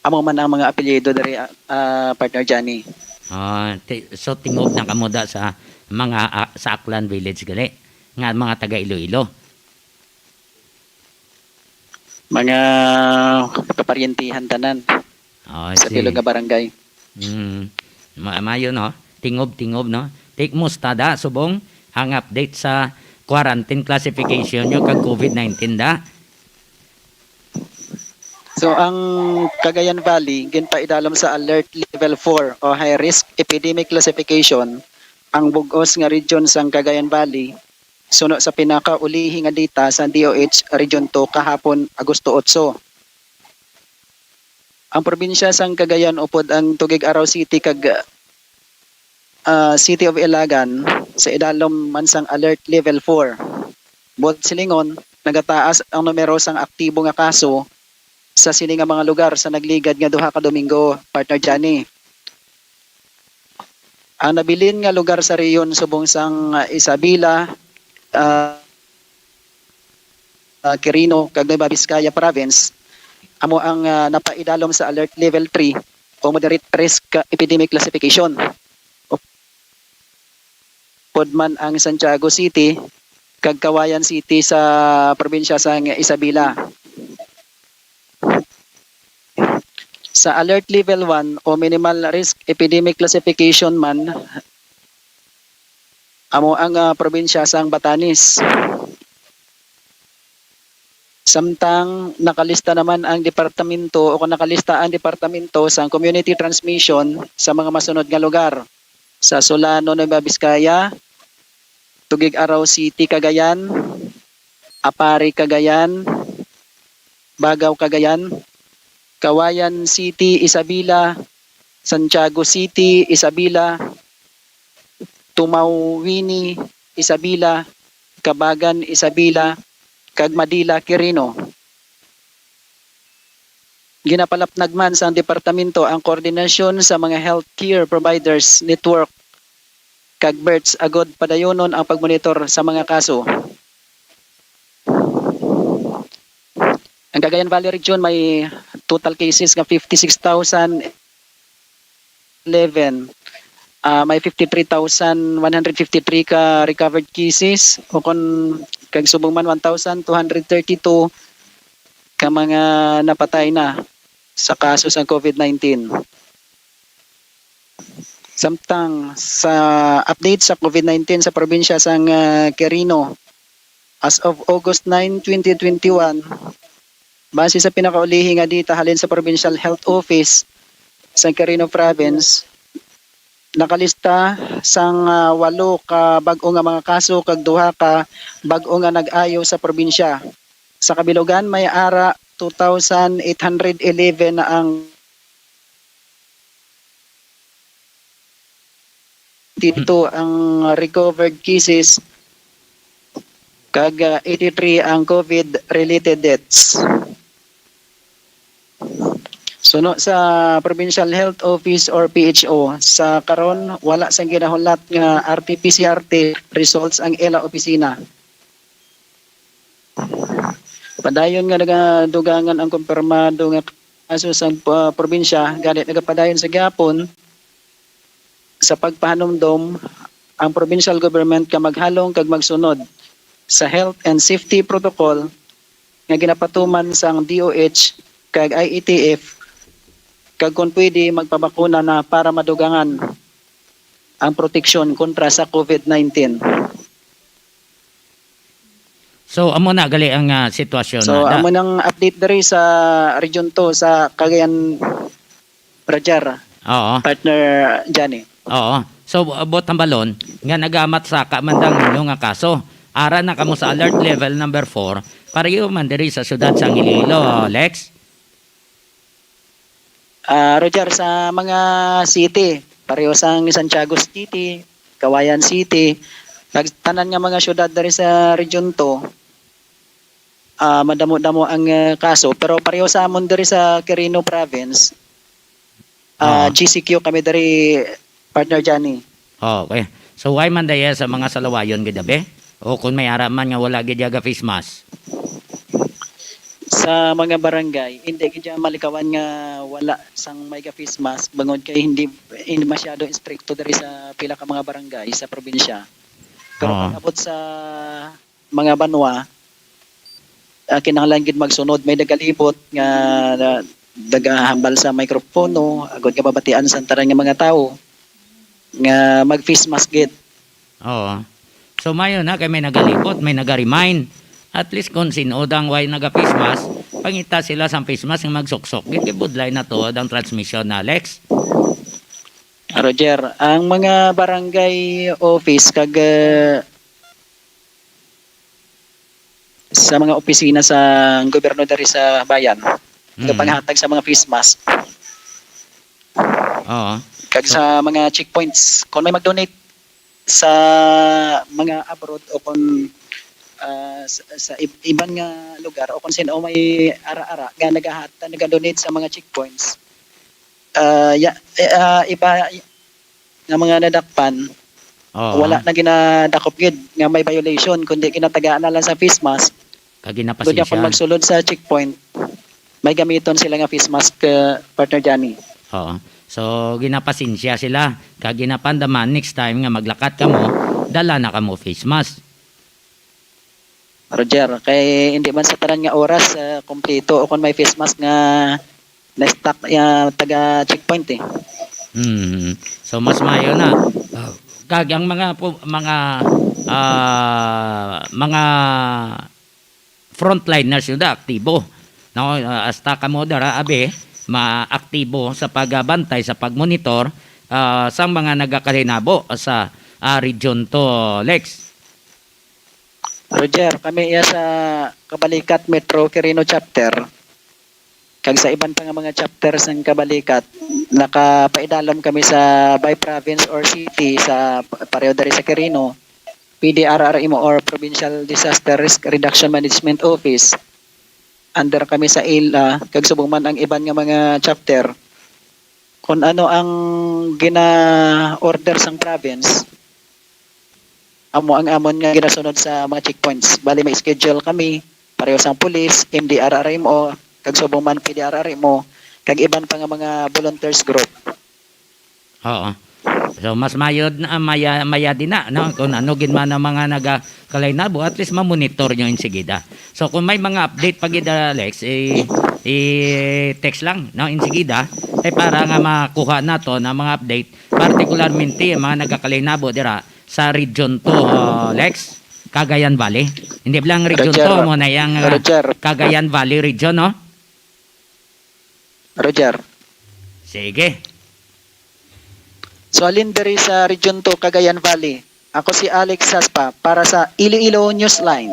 amo man ang mga apelyido diri, ah, ah, partner Johnny. Ah, ti-, so tingob na kamo da sa mga, ah, sa Aklan Village gali, nga mga taga Iloilo. Mga kaparyentehan tanan. Oh, I sa see. Bilog nga barangay. Mm. Ma-, maayo, no? Tingob-tingob, no? Tik, musta da, subong ang update sa quarantine classification nyo kag COVID nineteen da? So, ang Cagayan Valley ginpaidalom sa Alert Level four o High Risk Epidemic Classification ang bug-os nga region sang Cagayan Valley, suno sa pinakaulihi nga data sa D O H Region two kahapon, Agosto otso. Ang probinsya sang Cagayan upod ang Tuguegarao City kag, ah, City of Ilagan sa idalom man sang Alert Level four. Buot silingon, nagataas ang numero sang aktibo nga kaso sa sini nga mga lugar sa nagligad nga duha ka Domingo, partner Johnny. Ang nabilin nga lugar sa rehiyon subong sang, ah, Isabela, ah, ah, Quirino, kag Nueva Vizcaya Province, amo ang, ah, napaidalom sa Alert Level three o Moderate Risk Epidemic Classification. Upod man ang Santiago City kag Cauayan City sa probinsya sang Isabela. Sa Alert Level one o Minimal Risk Epidemic Classification man, amo ang, ah, probinsya sang Batanes. Samtang nakalista naman ang departamento o kung nakalista ang departamento sang community transmission sa mga masunod nga lugar, sa Solano, Nueva Vizcaya, Tuguegarao City, Cagayan, Aparri, Cagayan, Bagao, Cagayan, Cauayan City, Isabela, Santiago City, Isabela, Tumauini, Isabela, Cabagan, Isabela, kag Madila, Quirino. Ginapalapnag man sang departamento ang koordinasyon sa mga healthcare providers network kag BERTs agud padayonon ang pagmonitor sa mga kaso. Ang Cagayan Valley Region may total cases nga fifty-six thousand eleven. Ah, may fifty-three thousand one hundred fifty-three ka recovered cases, o kon kag subong man, one thousand two hundred thirty-two ka mga napatay na sa kaso sa COVID nineteen. Samtang sa update sa COVID nineteen sa probinsya sang, ah, Quirino, as of August nine, twenty twenty-one, base sa pinakaulihi nga data halin sa Provincial Health Office sa Quirino Province, nakalista sang, ah, walo ka bag-o nga mga kaso kag duha ka bag-o nga nag-ayo sa probinsya. Sa kabilugan, may ara two thousand eight hundred eleven na ang dito ang recovered cases, kag, ah, eighty-three ang COVID-related deaths. Suno sa Provincial Health Office or P H O, sa karon, wala sang ginahulat nga R T P C R te results ang ila opisina. Padayon nga nagadugangan ang kumpirmado nga kaso sa, ah, probinsya, gani nagapadayon sa gihapon sa pagpahanumdom ang provincial government nga maghalong kag magsunod sa health and safety protocol nga ginapatuman sang D O H kag I A T F, kag kon pwede, magpabakuna na para madugangan ang proteksyon kontra sa COVID nineteen. So, amo na gali ang, ah, sitwasyon So, na. Amo nang update diri sa Region two sa Cagayan, Roger, Oo. Partner Johnny. Oo. So, buot hambalon nga nagamatsaka man dang ninyo nga kaso. Ara na kamo sa alert level number four, pareho man diri sa siyudad sang Iloilo, Lex. Ah, Roger, sa mga city, pareho sang Santiago City, Cauayan City, kag tanan nga mga syudad diri sa Region two, ah, madamo-damo ang, ah, kaso. Pero pareho sa amon diri sa Quirino Province, ah, Ah. G C Q kami diri, Partner Johnny. Okay. So, why man daya sa mga salawayon gid abi? O kung may ara man nga wala gid yaga face mask? Sa mga barangay, hindi gid malikawan nga wala sang may ga face mask, bangod kay hindi, hindi masyado istrikto diri sa pila ka mga barangay sa probinsya. Pero Oo. pag abot sa mga banwa, ah, kinahanglan gid magsunod. May nagalibot nga na, nagahambal sa mikropono, agod nga mabatian sa tanan nga mga tawo nga mag face mask gid. Oo. So, mayo na kay may nagalibot, may naga-remind. At least kung sin-o dang way naga-face mask, pangita sila sang face mask nga magsuksok. Gid kay budlay na tuod ang transmission na, Alex. Roger, ang mga barangay office kag, ah, sa mga opisina sa gobyerno diri sa bayan, Mm. nagapanghatag sa mga face mask. Oo. Kag sa mga checkpoints, kung may mag-donate sa mga abroad o kung, ah, sa, sa ib- iban nga lugar o kung sino may ara-ara nga nagahata, naga-donate sa mga checkpoints, ah, ya, eh, ah, iba nga mga nadakpan, Oo. wala na ginadakop gid nga may violation, kundi ginatagaan na lang sa face mask. Kag gina pa Kunya kung siya. Magsulod sa checkpoint, may gamiton sila nga face mask, uh, partner Johnny. Oo. So, ginapasensya sila. Kag ginapandaman, next time nga maglakat kamo, dala na kamo face mask. Roger, kay hindi man sa tanan nga oras, uh, kompleto o kung may face mask nga na-stock, uh, taga checkpoint eh. Hmm. So, mas mayo na. Uh, kag ang mga pu- mga ah, mga frontliners yun da, aktibo. No, ah, hasta kamo dara abi maaktibo sa pagbantay, sa pagmonitor, ah, sang mga nagakahinabo sa, ah, region to, Lex. Roger, kami iya sa Kabalikat Metro Quirino Chapter kag sa iban pa nga mga chapter sang Kabalikat, nakapaidalom kami sa by province or city sa pareho diri sa Quirino, P D R R M O or Provincial Disaster Risk Reduction Management Office. Under kami sa ila, kag subong man ang iban nga mga chapter. Kung ano ang gina-order sang province, amo ang amon nga ginasunod sa mga checkpoints. Bali, may schedule kami pareho sang pulis, M D R R M O, kag subong man P D R R M O, kag iban pa nga mga volunteers group. Oo. So, mas mayod na, maya, maya din na, no? Kung ano gid man ang mga nagakalainabo, at least mamonitor nyo insigida. So, kung may mga update pa gid, Alex, i, i-text lang, no? Insigida, kay para nga makuha nato na mga update, particularmente ang mga nagakalainabo dira sa Region two, uh, Lex, Cagayan Valley. Hindi lang Region Roger. two, mo na yung, uh, Roger. Cagayan Valley region, no? Roger. Sige. So, halin diri sa Region two, Cagayan Valley. Ako si Alex Saspa para sa Iloilo Newsline.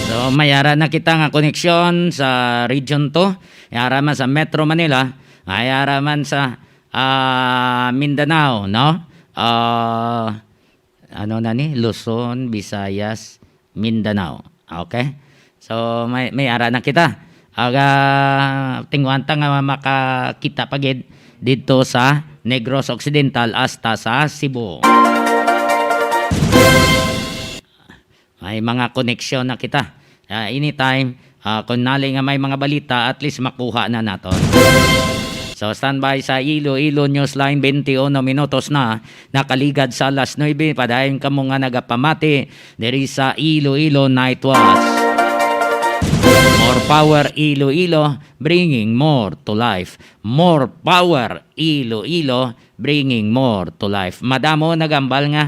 So, may ara na kita nga koneksyon sa Region two. May ara man sa Metro Manila, may ara man sa, ah, Mindanao, no? Ah, ano na ni? Luzon, Visayas, Mindanao. Okay? So, may, may ara na kita. Aga, tingwanta nga makakita pa gid dito sa Negros Occidental hasta sa Cebu. May mga koneksyon na kita. Ah, anytime, ah, kung nali nga may mga balita, at least makuha na naton. So, standby sa Iloilo Newsline, twenty-one minutos na, nakaligad sa alas nuebe, padayon kamo nga nagapamati diri sa Iloilo Night Watch. More power, Iloilo, bringing more to life. More power, Iloilo, bringing more to life. Madamo nagambal nga,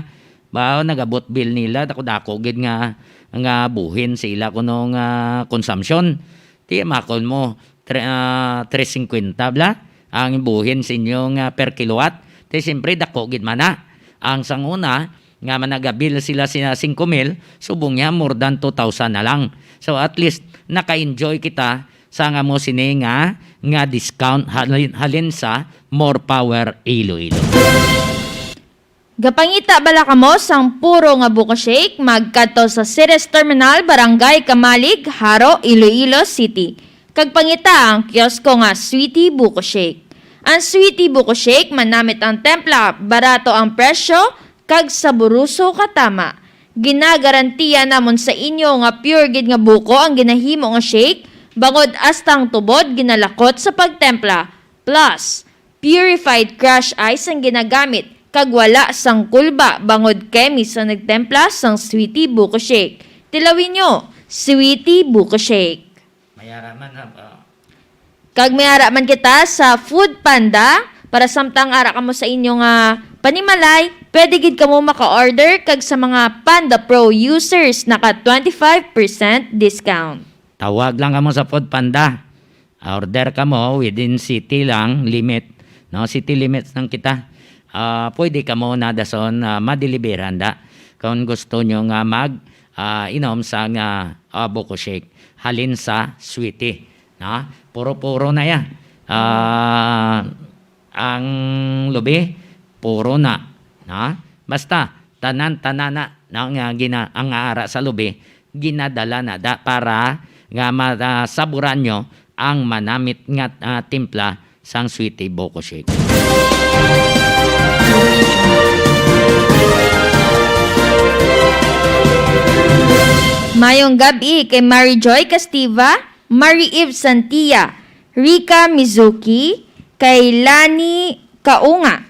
ba, nagabot bill nila, dako-dako gid nga, nga buhin sa ila kuno nga consumption. Ti makon mo, tre-, ah, tres cincuenta bala ang buhin sa inyo nga per kilowatt. Ti siyempre, dako gid man na. Ang sanguna, nga managabil sila sina singko mil, subong niya more than two thousand na lang. So, at least, naka-enjoy kita sa nga mo sini nga, nga discount halin, halin sa More Power Iloilo. Gapangita bala kamo sang puro nga buko shake? Magkadto sa Ceres Terminal, Barangay Camalig, Jaro, Iloilo City, kag pangita ang kiosko nga Sweetie Buko Shake. Ang Sweetie Buko Shake, manamit ang templa, barato ang presyo, kag saboroso katama. Ginagarantiya namon sa inyo nga pure gid nga buko ang ginahimo nga shake, bangod hasta ang tubod ginalakot sa pagtempla. Plus, purified crush ice ang ginagamit, kag wala sang kulba bangod kami sa nagtempla sang Sweetie Buko Shake. Tilawin nyo, Sweetie Buko Shake. Mayara man, ha? Ah. Kag may ara man kita sa Food Panda, para samtang ara kamo sa inyo nga panimalay, pwede gid kamo maka-order, kag sa mga Panda Pro users, naka twenty-five percent discount. Tawag lang kamo sa Food Panda. Order kamo within city lang limit, no? City limits lang kita. Ah, pwede kamo na dason, ah, madeliveran da kung gusto nyo nga mag, ah, inom sa nga, ah, buko shake. Halin sa Sweetie, no? Puro-puro na ya. Ah, ang lubi, puro na, no? Basta, tanan-tanan na, no, nga gina-, ang ara sa lubi, ginadala na da para nga masaburan nyo ang manamit nga, ah, timpla sang Sweetie Buko Shake. Mayong gab-i kay Mary Joy Castiva, Mary Eve Santia, Rica Mizuki, kay Lani Kaunga,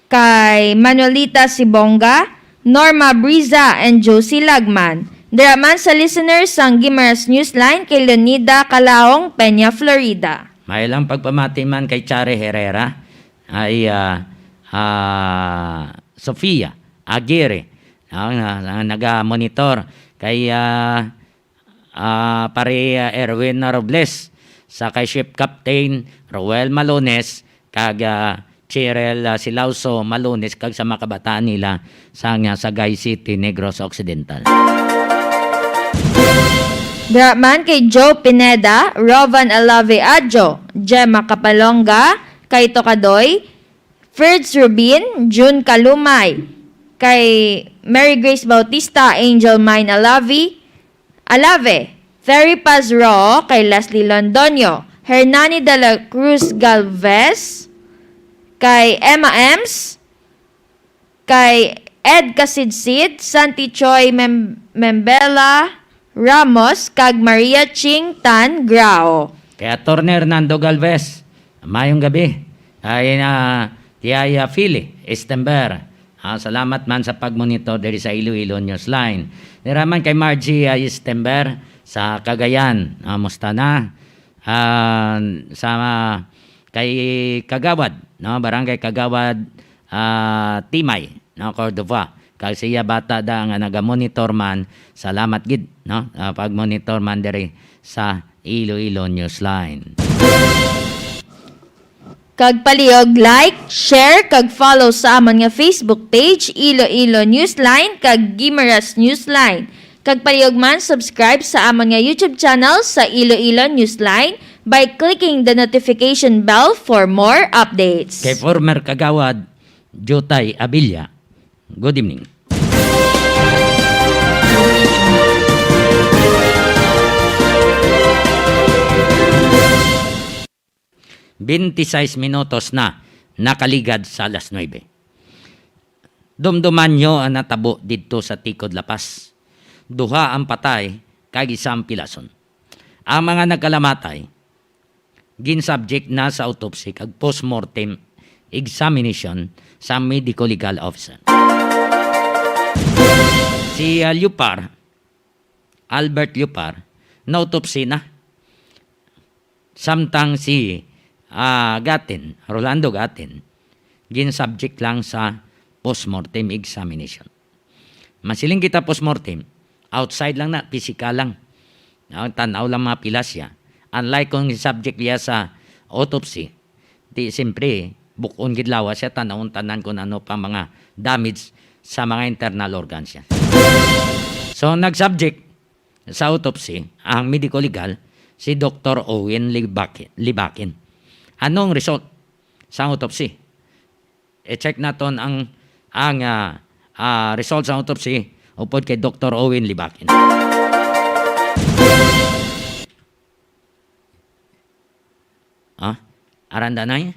kay Manuelita Sibonga, Norma Briza, and Josie Lagman. Dira man sa listeners sang Guimaras Newsline kay Leonida Calaong, Peña, Florida. May lang pagpamati man kay Chare Herrera, ay, ah, ah, Sofia Aguirre, ah, na, na, naga-monitor kay, ah, ah, Pare, ah, Erwin Robles, sa kay Ship Captain Roel Malones, kag, ah, Cheryl, ah, Silauso Malones, kag sa mga kabataan nila sa nga Sagay City, Negros Occidental. Dira man kay Joe Pineda, Rovan Alave Adjo, Gemma Capalonga, Kaito Kadoy, Ferds Rubin, June Kalumay, kay Mary Grace Bautista, Angel Mine Alave, Alave, Terry Pazro, kay Leslie Londoño, Hernani de la Cruz Galvez, kay Emma Ems, kay Ed Casidsid, Santi Choi Mem-, Membela Ramos, kag Maria Ching Tan Grao. Kay Attorney Hernando Galvez, mayong gabi. Ay na, Tiaya Philly Estember. Ah, salamat man sa pagmonitor diri sa Iloilo Newsline. Dira man kay Margie, ah, Estember sa Cagayan. Ah, musta na? Ah, sa kay Kagawad, no? Barangay Kagawad, ah, Timay, no? Cordova. Kag siya bata da nga nagamonitor man, salamat gid, no? Ah, pagmonitor man diri sa Iloilo Newsline. Kag palihog like, share, kag follow sa amon nga Facebook page, Iloilo Newsline, kag Guimaras Newsline. Kag palihog man subscribe sa amon nga YouTube channel sa Iloilo Newsline by clicking the notification bell for more updates. Kay former Kagawad Jutay Abilia, good evening. Twenty-six minutos na nakaligad sa alas nuebe. Dumduman nyo ang natabo didto sa Tikod, La Paz. Duha ang patay, kag isa ang pilason. Ang mga nagkalamatay, gin-subject na sa autopsy kag postmortem examination sa medico-legal officer. Si, ah, Liupar, Albert Liupar, na-autopsy na. Samtang si, ah, Gatin, Rolando Gatin, gin-subject lang sa postmortem examination. Masiling kita postmortem, outside lang na, pisikal lang. Ah, tan-aw lang mga pilasya. Unlike kung subject niya sa autopsy, di siyempre, bukon gid lawas siya, tan-awon tanan kung ano pa mga damage sa mga internal organs siya. So, nag-subject sa autopsy ang medico-legal, si Doktor Owen Libaki-, Libakin. Anong result sa autopsy? I-check naton ang, ang, ah, ah, result sa autopsy upod kay Doktor Owen Libakin. Ah, aranda na niya?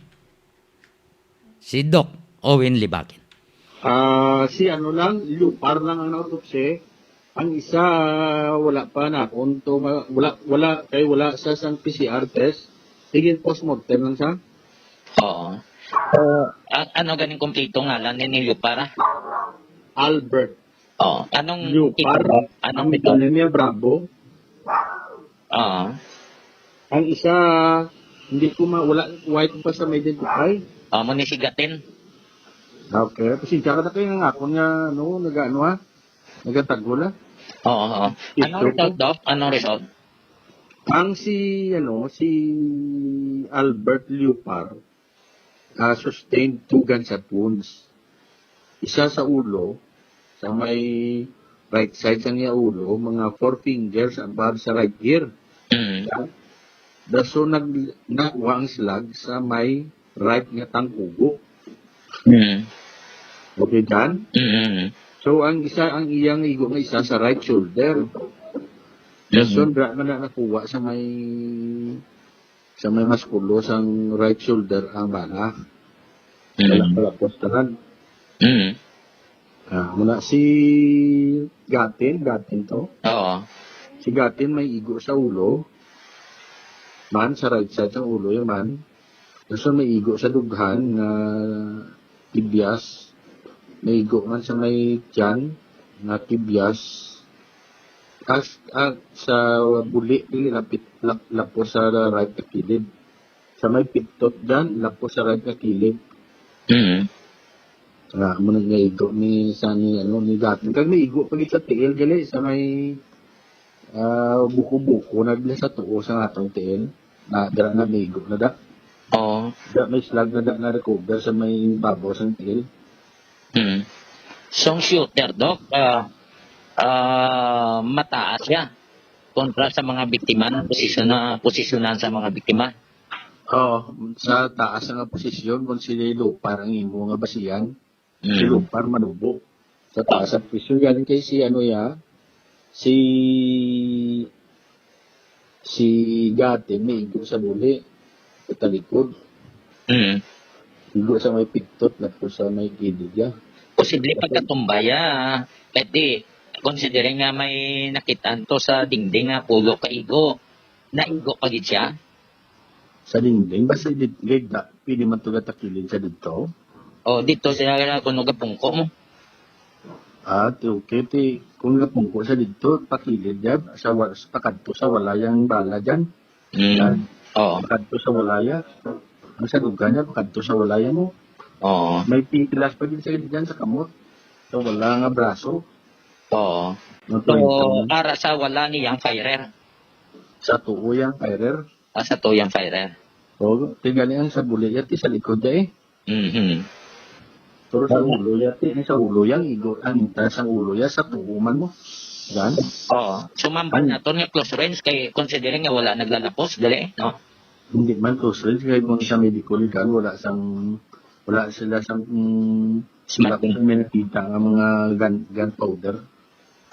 Si Doc Owen Libakin. Ah, si ano lang, Liupar lang ang na-autopsy. Ang isa, wala pa na. Kung to, ma-, wala, wala, kay wala sa sang P C R test. Sige, postmortem lang sa. Oo. Ah, A-, ano ganing kompleto ngalan ni, ni Liupar, ah? Albert. Oh, anong Liupar, titulo? Anong ang titulo? Antonio Bravo. Oo. Ang isa, hindi ko ma-, wala, wala ko pa sa ma-identify. Oh, mo ni si Gatin? Okay, pasensya ka na kayo nga ako nga, ano, nag-ano, ha? Nagatago na. Oo, oo. Ito Anong result, po. Doc? Anong result? Ang si, ano, si Albert Liupar, ah, sustained two gunshot wounds. Isa sa ulo, sa may right side sa niya ulo, mga four fingers above sa right ear. Mm. Dason nag-, nakuha ang slag sa may right nga tangkugo. Mm. Okay, Jan? Mm. So, ang isa, ang iyang igo nga isa sa right shoulder. Dason, Mm. dra man na nakuha sa may, sa may maskulo sang right shoulder ang bala. Mm. Wala pala postaran. Mm. Ah, muna si Gatin, Gatin to. Oo. Si Gatin may igo sa ulo. Man, sa right side sang ulo yung man. Gusto may igo sa dughan nga tibias. May igo man sa may tiyan nga tibias. As, ah, sa buli, dili lapit, lap-, lapos sa right na kilid. Sa may pitot dyan, lapos sa right na kilid. Mm. Ah, amo na nga igo ni sa ni, ano, ni Gatin. Kag may igo pa gid sa tiil gali sa may, ah, buko-buko na gid sa tuo sa atong tiil. Na dira na may igo na da. Oo. Da may slag na da na recover sa may babaw sa tiil. Mm. So, ang shooter, Doc, ah, ah, mataas siya kontra sa mga biktima, posisyon na, posisyonan sa mga biktima. Oo, sa taas nga posisyon, kung sila Liupar ang imo nga basihan, si Mm. Liupar manubo. Sa taas ang posisyon, galing kay si ano ya, si Si Gati may igo sa buli, sa talikod. Mm. Igo sa may piktot, nagto sa may kilid niya. Posible pagkatumba ya, kay di, considering nga may nakitaan to sa dingding nga pulo ka igo, naigo pa gid siya? Sa dingding, basta di, di, da, pwede man to gatakilid sa dito. O, dito siya, kung nagapungko mo. Ah, ti, okay, ti, kung napungko siya dito, pakilid yan, sa wa-, pakadto sa walay ang bala dyan. Mm. Yan. Oo. Pakadto sa walay, ah. Ang sadugan niya, pakadto sa walay mo. Oo. May pilas pa din siya dyan sa kamot. Sa wala nga braso. Oo. Ang So, kwenta mo. Ara sa wala niyang firer. Sa tuo yang firer. Ah, sa tuo yang firer. Oo, ti gani ang sa buli, yan, ti sa likod niya eh. Mhm. Pero sa Tama. ulo ya, ti, sa ulo yang igo, ang, ah, sa ulo ya, sa tuo man mo. Yan. Oo. Sumambal Ang naton nga close range kay considering nga wala naglalapos, dali, no? Hindi man close range, kay kung sa medical legal, wala sang, wala sila sang, mm, wala Smaking. Kung may nakita nga mga gun-, gunpowder,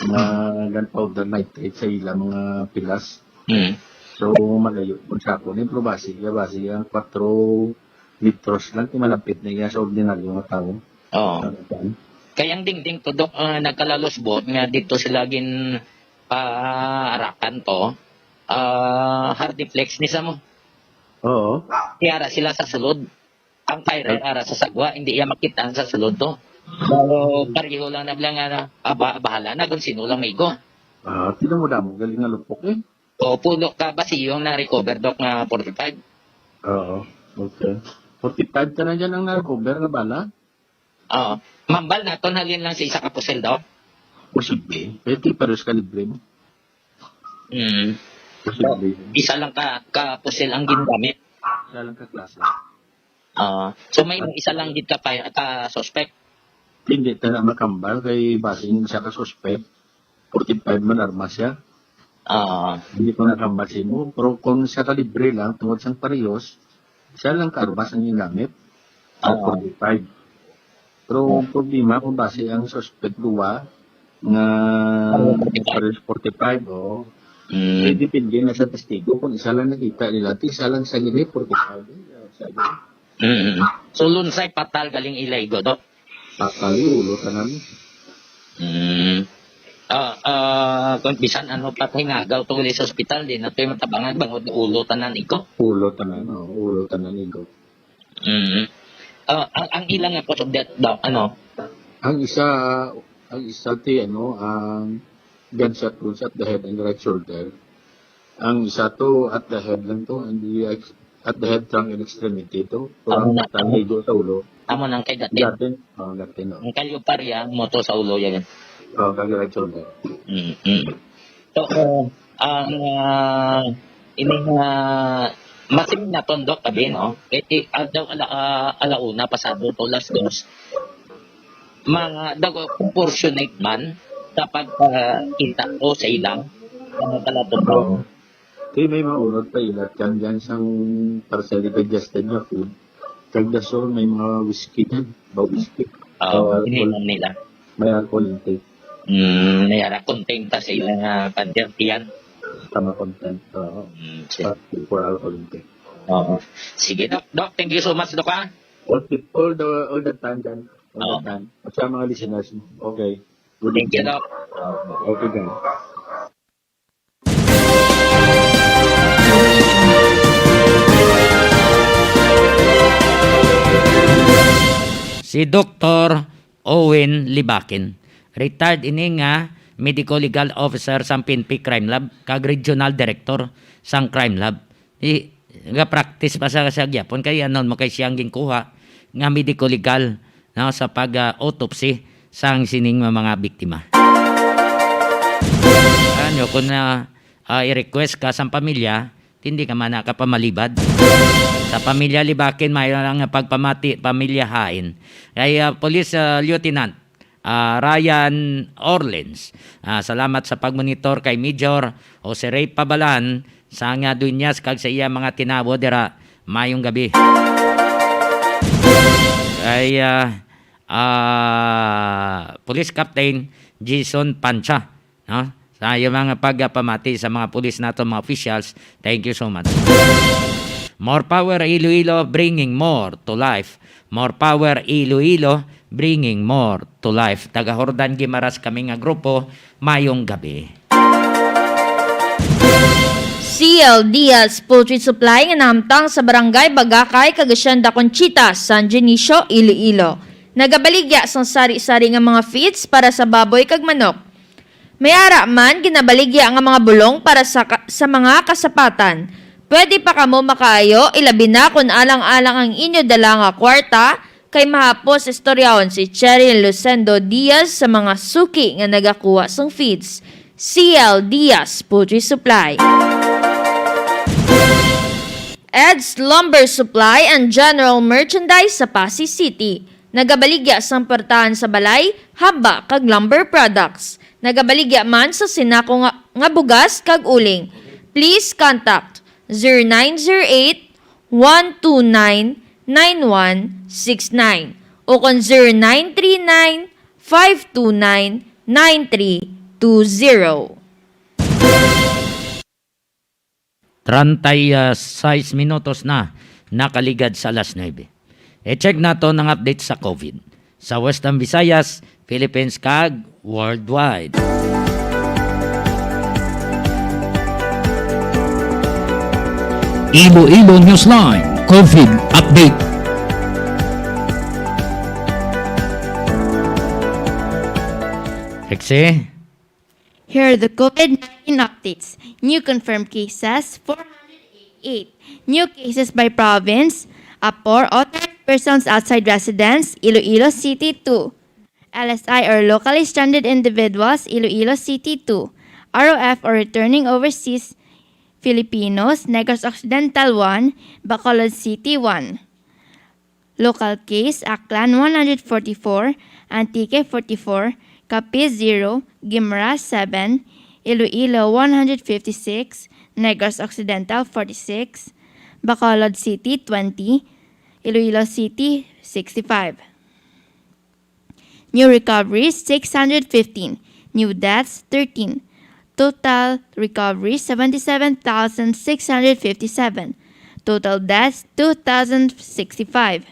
mga Mm. gunpowder nitrate sa ila, mga pilas. Mm. So, malayo po sa ako ni, pero basi, ya, basi ang kwatro metros lang, ti malapit na iya sa ordinaryo nga tawo. Oo. Ano yan? Kay ang dingding to, Dok, ah, nagkalalos buot nga dito sila gin, ah, arakan to, ah, hard deflex ni sa mo. Oo. Kaya ara sila sa sulod. Ang firer Ay. ara sa sagwa, hindi iya makita sa sulod to. Pero pareho lang na lang nga, ah, ba-, bahala na kung sino lang may igo. Ah, tingnan mo damo, galing nga lupok eh. O, pulo ka ba siyong na-recover, Dok, nga forty-five? Oo, okay. Forty-five ka na dyan ang na-recover na bala? Oo. Mambal naton halin lang sa isa ka pusil, Dok? Posible. Pwede pares kalibre mo. Mm. Posible. Isa lang ka, ka pusil ang ginagamit? Isa lang ka klase. Ah, so may isa lang gid ka pa, ka suspect? Hindi ta na makambal kay basin siya ka suspect. Forty-five man armas siya. Ah. Hindi ko nakambal sa imo. Pero kung sa kalibre lang, tungod sa parehos, siya lang ka armas ang ginamit. Sa Ah. forty-five. Pero ang problema kung base ang suspect duwa nga Ano, forty-five? Pares forty-five, oh. Mm. Eh, depende na sa testigo kung isa lang nakita nila. Ti isa lang sa gini, forty-five. Sa gini. Mm. So, lunsay patal galing ilay, Godot? Patal yung ulo, tanan. Mm. Ah, ah, kung bisan ano pa kay ngagaw to sa ospital, di na to'y matabangan, bangod ulo, tanan, iko. Ulo, tanan, oh. Ulo, tanan, iko. Mm. Ah, ang, ang ilang nga cause of death daw, ano? Ang isa, ang isa ti, ano, ang gunshot wounds at the head and right shoulder. Ang isa to at the head lang to, and the ex-, at the head, trunk, and extremity to. Amo Kurang na. Taligo sa ulo. Amo nang kay Gatin. Gatin, oh, Gatin, oh. Ang kalyo pa riya, mo to sa ulo yan. Oh, kag right shoulder. Mm, mm. So, uh, ang, ah, ini nga masiling naton, Doc, abi, no? Kay, ah, daw ala-, ah, alauna pasado to, alas dos. Mga daw, proportionate man sa pagkakita ko sa ilang mga kalatumbaw. Oo. Kay may mga unod pa ilat kan dyan sang partially digested nga food. Kag the soul, may mga whiskey dyan. Ba whiskey? Oo, So, ininom nila. May alcohol intake. Mm, may ara content pa sa ilang, ah, pandertiyan. Tama content. Oo. Mm, sige. But for alcohol intake. Oo. Sige, Doc. Doc, thank you so much, Doc, ha? All, all the, all the time, Dan. All Oo. the time. At sa mga listeners mo. Okay. Good Thank you, evening. Doc. Okay, Dan. Si Doktor Owen Libakin, retired ini nga medico legal officer sang P N P Crime Lab kag regional director sang Crime Lab. Di, ga-practice pa sa, sa gyapon kay ano mo kay siyang ginkuha nga medico legal, no, sa pag, ah, autopsy sang sining nga mga biktima. Ano, kung, ah, ah, i-request ka sang pamilya, hindi ka man nakapamalibad. Sa pamilya Libakin, may lang nga pagpamati, pamilya Hain. Kay, ah, Police, ah, Lieutenant, ah, Ryan Orleans. Ah, salamat sa pagmonitor kay Major Jose Ray Pabalan sa nga dunyas kag sa iya mga tinawo dira. Mayong gabi. Kay, ah, ah, Police Captain Jason Pancha, no? Sa iyo mga pagpamati sa mga pulis nato, mga officials, thank you so much. More power Iloilo, bringing more to life. More power Iloilo, bringing more to life. Taga Jordan Guimaras kami nga grupo, mayong gabi. C L Diaz Poultry Supply nga nahamtang sa Barangay Bagakay kag Hacienda Conchita, San Dionisio, Iloilo, nagabaligya sang sari-sari nga mga feeds para sa baboy kag manok. May ara man ginabaligya nga mga bulong para sa ka-, sa mga kasapatan. Pwede pa kamo makaayo, ilabi na kon alang-alang ang inyo dala nga kwarta, kay mahapos istoryahon si Cheryl Lucendo Diaz sa mga suki nga nagakuha sang feeds. C L Diaz Poultry Supply. Ed's Lumber Supply and General Merchandise sa Passi City. Nagabaligya sang pwertahan sa balay, haba kag lumber products. Nagabaligya man sa sinako nga, nga bugas kag uling. Please contact zero nine zero eight, one two nine, nine one six nine o kon zero nine three nine, five two nine, nine three two zero. Treinta y seis minutos na nakaligad sa alas nuebe. I-check nato ang update sa COVID sa Western Visayas, Philippines, kag worldwide. Iloilo Newsline COVID Update. Exe. Here are the COVID nineteen updates. New confirmed cases, four hundred eighty-eight. New cases by province, Apor, authorized persons outside residence, Iloilo City, two. L S I or locally stranded individuals, Iloilo City, two. R O F or returning overseas Filipinos, Negros Occidental, one. Bacolod City, one. Local case, Aklan, one hundred forty-four, Antique, forty-four, Capiz, zero, Guimaras, seven, Iloilo, one hundred fifty-six, Negros Occidental, forty-six, Bacolod City, twenty, Iloilo City, sixty-five. New recoveries, six hundred fifteen. New deaths, thirteen. Total recoveries, seventy-seven thousand six hundred fifty-seven. Total deaths, two thousand sixty-five.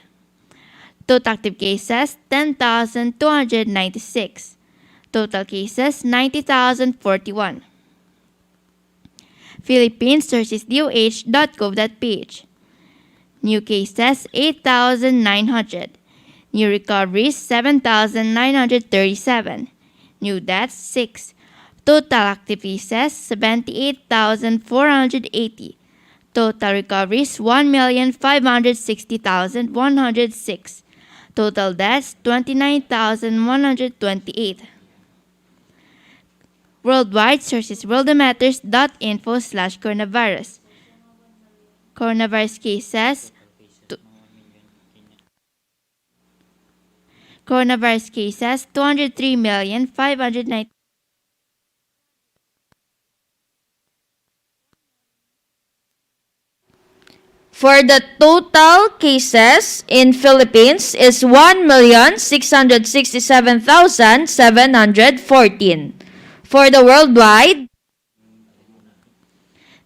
Total active cases, ten thousand two hundred ninety-six. Total cases, ninety thousand forty-one. Philippines, sources, D O H dot gov dot P H. New cases, eight thousand nine hundred. New recoveries, seven thousand nine hundred thirty-seven. New deaths, six. Total active cases, seventy-eight thousand four hundred eighty. Total recoveries, one million five hundred sixty thousand one hundred six. Total deaths, twenty-nine thousand one hundred twenty-eight. Worldwide, sources, worldometers dot info slash coronavirus. Coronavirus cases, tu-, coronavirus cases, two hundred three million five hundred ninety. For the total cases in Philippines is one million six hundred sixty-seven thousand seven hundred fourteen. For the worldwide,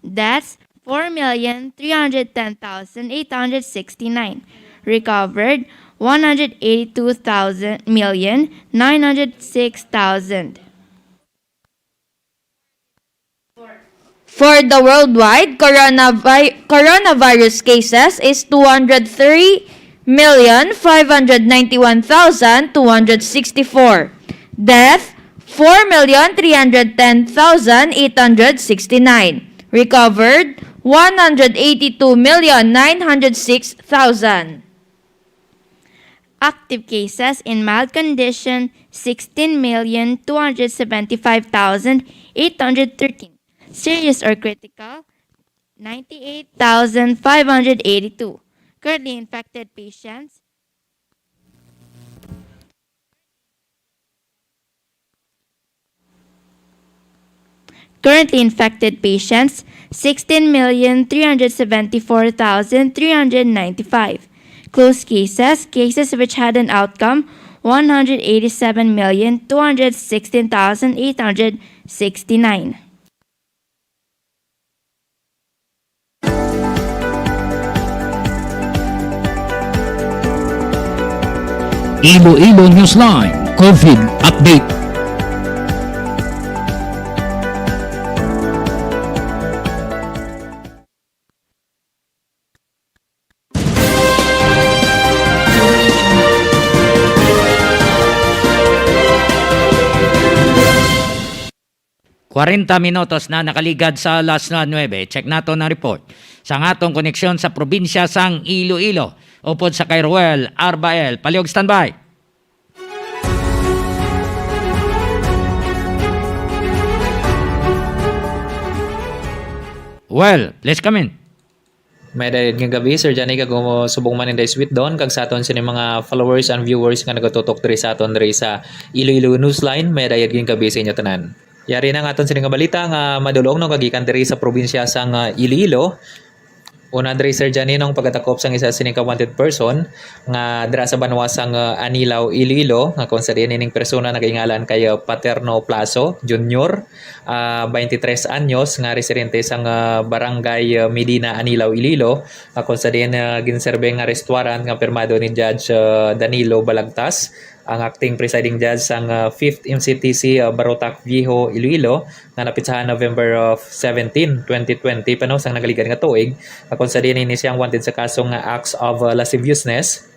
that's four million three hundred ten thousand eight hundred sixty-nine. Recovered, one hundred eighty-two thousand, million, nine hundred six thousand. For the worldwide, coronavi-, coronavirus cases is two hundred three million five hundred ninety-one thousand two hundred sixty-four. Death, four million three hundred ten thousand eight hundred sixty-nine. Recovered, one hundred eighty-two million nine hundred six thousand. Active cases in mild condition, sixteen million two hundred seventy-five thousand eight hundred thirteen. Serious or critical, ninety-eight thousand five hundred eighty-two. Currently infected patients, Currently infected patients, sixteen million three hundred seventy-four thousand three hundred ninety-five. Closed cases, cases which had an outcome, one hundred eighty-seven million two hundred sixteen thousand eight hundred sixty-nine. Iloilo Newsline COVID update. Kwarenta minutos na nakaligad sa alas nuebe. Check naton ang report sa atong koneksyon sa probinsya sang Iloilo. Upod sa kay Ruel Arbael. Palihog, standby. Well, please come in. May dayag nga gabi, Sir Johnny, kag subong man inday Sweet Dawn, kag sa aton sini mga followers and viewers nga nagatutok diri sa aton diri sa Iloilo Newsline, may dayag nga gabi sa inyo tanan. Yari na nga aton sini nga balita nga madulong, no, kagikan diri sa probinsya sang, ah, Iloilo. Una diri, Sir Johnny, nung pagkatakop sang isa sini ka wanted person nga dira sa banwa sang, ah, Anilao, Iloilo, nga kung sa diin ining persona nagaingalan kay, ah, Paterno Plazo Junior, ah, twenty-three anyos, nga residente sang, ah, barangay, ah, Medina, Anilao, Iloilo, nga kung sa diin, ah, ginserbe nga restaurant nga pirmado ni Judge, ah, Danilo Balagtas, ang acting presiding judge sang, ah, Fifth M C T C, ah, Barotac Viejo, Iloilo, nga napitsahan November, ah, seventeen, twenty twenty pa, no, sang nagaligad nga tuig, nga kung sa diin ini siya ang wanted sa kaso nga acts of, ah, lasciviousness.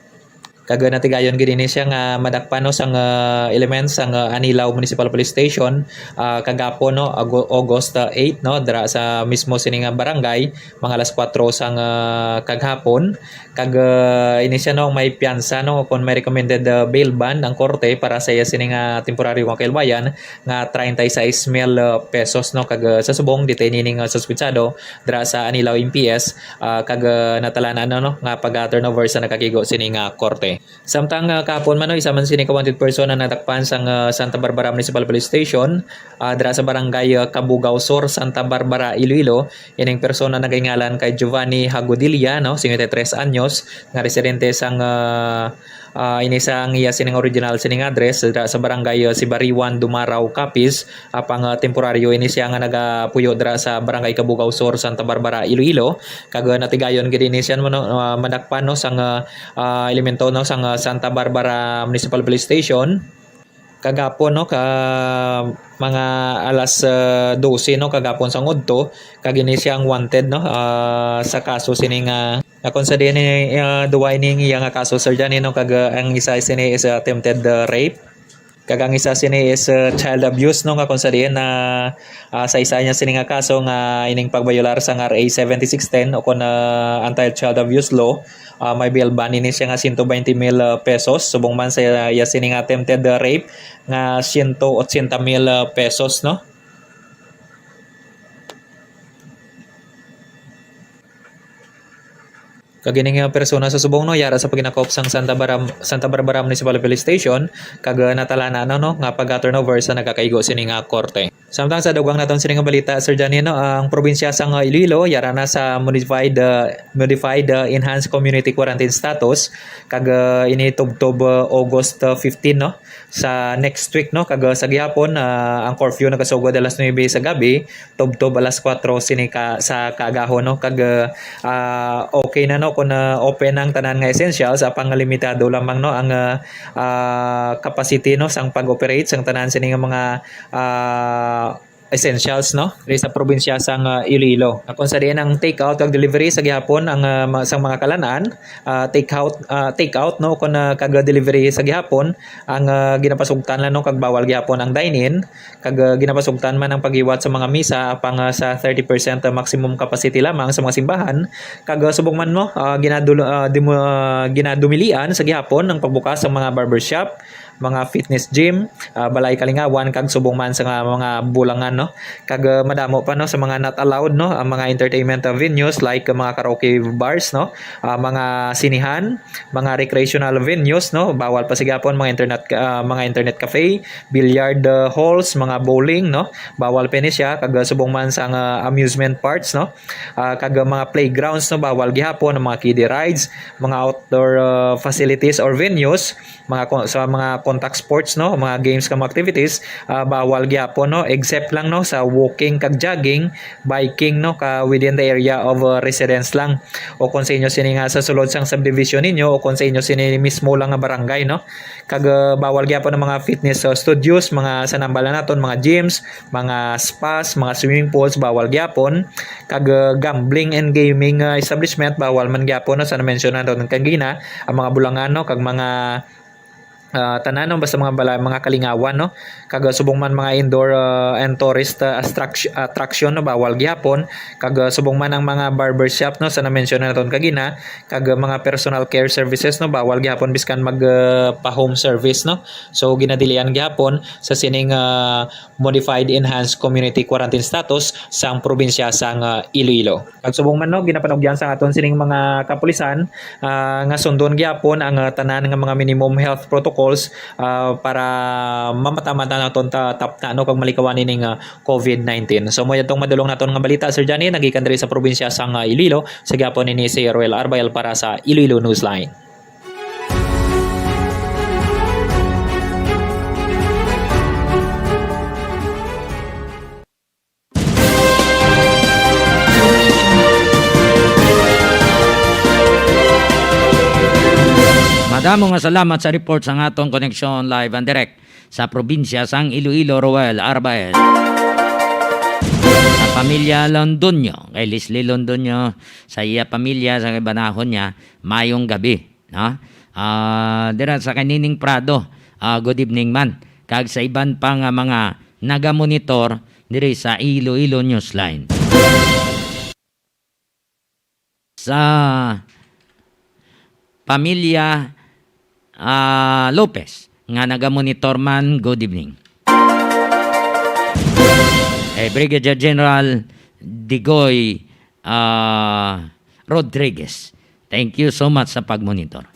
Kag natigayon gid ini siya nga madakpan, no, sang, ah, elements sang, ah, Anilao Municipal Police Station, ah, kagapon, no, Ago-, August, ah, eight, no, dira sa mismo sini nga barangay, mga alas kuwatro sang, ah, kaghapon. Kag, ah, ini siya, no, may piyansa, no, kon may recommended, ah, bail bond ang korte para sa iya sini nga temporaryo nga kailwayan nga treinta y seis mil, ah, pesos, no, kag, ah, sa subong detainee ning, ah, suspetsado dira sa Anilao M P S, ah, kag, ah, natalanan, no, no, nga pag-turnover sa nakakigo sini nga korte. Samtang, ah, kahapon man, no, isa man sini ka wanted person ang nadakpan sang, ah, Santa Barbara Municipal Police Station, ah, dira sa barangay, ah, Cabugao Sur, Santa Barbara, Iloilo. Ining persona nagaingalan kay Giovanni Hagodilla, no, singkwenta y tres anyos, nga residente sang, ah, ah, ini sang iya sining original sining address dira sa barangay, ah, Sibariwan, Dumarao, Capiz. Apang, ah, temporaryo ini siya nga nagapuyo dira sa Barangay Cabugao Sur, Santa Barbara, Iloilo. Kag, ah, natigayon gid ini siya, no, ah, madakpan, no, sang, ah, ah, elemento, no, sang, ah, Santa Barbara Municipal Police Station. Kagapon, no, ka mga alas, ah, dose, no, kagapon sang udto, kag ini siya ang wanted, no, ah, sa kaso sini nga, nga kung sa diin, ah, duwa ini nga kaso, Sir Johnny, no, kag, ah, ang isa sini is attempted, ah, rape. Kag ang isa sini is, uh, child abuse, no, nga kung sa diin na, ah, sa isa niya sini nga kaso nga ining pagbayolar sang R A seventy-six ten o kon, ah, Anti-Child Abuse Law, ah, may bail bond ini siya nga siyento baynte mil, ah, pesos, subong man sa iya sini nga attempted, ah, rape nga siyento otsenta mil, ah, pesos, no? Kag ini nga persona sa subong, no, yara sa paghinakop sang Santa Barbara, Santa Barbara Municipal Police Station, kag, uh, natalana, no, no, nga pag-turnover sa nagakaigo sini nga korte. Samtang sa dugang naton sini nga balita, Sir Johnny, no, ang probinsya sang, uh, Iloilo yara na sa modified, uh, modified, uh, enhanced community quarantine status, kag, uh, ini tubtob, uh, August, uh, fifteen, no, sa next week, no, kag, uh, sa gihapon, uh, ang curfew nagasugod alas nuebe sa gabi, tubtob alas kuwatro sini ka, sa kaagahon, no? Kag, ah, okay na, no, kung, ah, open ang tanan nga essentials, apang limitado lamang, no, ang, ah, ah, capacity, no, sang pag-operate sang tanan sini nga mga, ah, essentials, no, diri sa probinsya sang, ah, Iloilo. Kung sa diin ang take out kag delivery sa gihapon ang, ah, ma-, sang mga kalan-an, ah, take out, ah, take out, no, kung, ah, kag delivery sa gihapon ang, ah, ginapasugtan lang, no, kag bawal gihapon ang dine-in. Kag, ah, ginapasugtan man ang paghiwat sa mga misa apang, ah, sa thirty percent maximum capacity lamang sa mga simbahan. Kag, ah, subong man, no, ah, ginadul-, ah, dimu-, ah, ginadumilian sa gihapon ang pagbukas sa mga barbershop, mga fitness gym, ah, balay kalingawan, kag subong man sa nga mga bulangan, no. Kag, ah, madamo pa, no, sa mga not allowed, no, ang mga entertainment, ah, venues like, ah, mga karaoke bars, no, ah, mga sinihan, mga recreational venues, no, bawal pa sa gihapon, mga internet, ah, mga internet cafe, billiard, ah, halls, mga bowling, no? Bawal pa ni siya, kag, ah, subong man sa nga amusement parks, no? Ah, kag, ah, mga playgrounds, no? Bawal gihapon ang mga kiddie rides, mga outdoor, ah, facilities or venues, mga ko-, sa mga contact sports, no, mga games kag mga activities, ah, bawal gyapon, no, except lang, no, sa walking kag jogging, biking, no, ka within the area of, uh, residence lang. O kung sa inyo sini nga sa sulod sang subdivision ninyo, o kung sa inyo sini mismo lang nga barangay, no. Kag, uh, bawal gyapon ang mga fitness, uh, studios, mga sa nambala naton, mga gyms, mga spas, mga swimming pools, bawal gyapon. Kag, uh, gambling and gaming, uh, establishment, bawal man gyapon, no, sa na-mention naton kagina, ang mga bulangan, no, kag mga, uh, tanan, no, basta mga bala-, mga kalingawan, no. Kag, uh, subong man mga indoor, uh, and tourist, uh, attract-, attraction, no, bawal gyapon. Kag, uh, subong man ang mga barbershop, no, sa na-mention naton kagina, kag, uh, mga personal care services, no, bawal gyapon biskan mag, uh, pa-home service, no. So, ginadilian gyapon sa sining, uh, modified enhanced community quarantine status sang probinsya sang, uh, Iloilo. Kag subong man, no, ginapanugyan sa aton sining mga kapulisan, ah, nga sundon gyapon ang, ah, tanan nga mga minimum health protocols, ah, para mamata-mata naton ta tapna, no, kag malikawan ining, ah, covid nineteen. So, mo yadtong madulong naton nga balita, Sir Johnny, nagikan diri sa probinsya sang, ah, Iloilo, sa gyapon ini si Roel Arbayal para sa Iloilo Newsline. Madamo nga salamat sa report sang aton koneksyon live and direct sa probinsya sang Iloilo, Roel Arbaez. Sa pamilya Londoño, kay Leslie Londoño, sa iya pamilya, sa kabanahon niya, mayong gabi, no? Ah, dira sa kay Nining Prado, ah, good evening man. Kag sa iban pa nga mga nagamonitor diri sa Iloilo Newsline. Sa pamilya, ah, Lopez nga nagamonitor man, good evening. Eh, Brigadier General Digoy, ah, Rodriguez, thank you so much sa pagmonitor.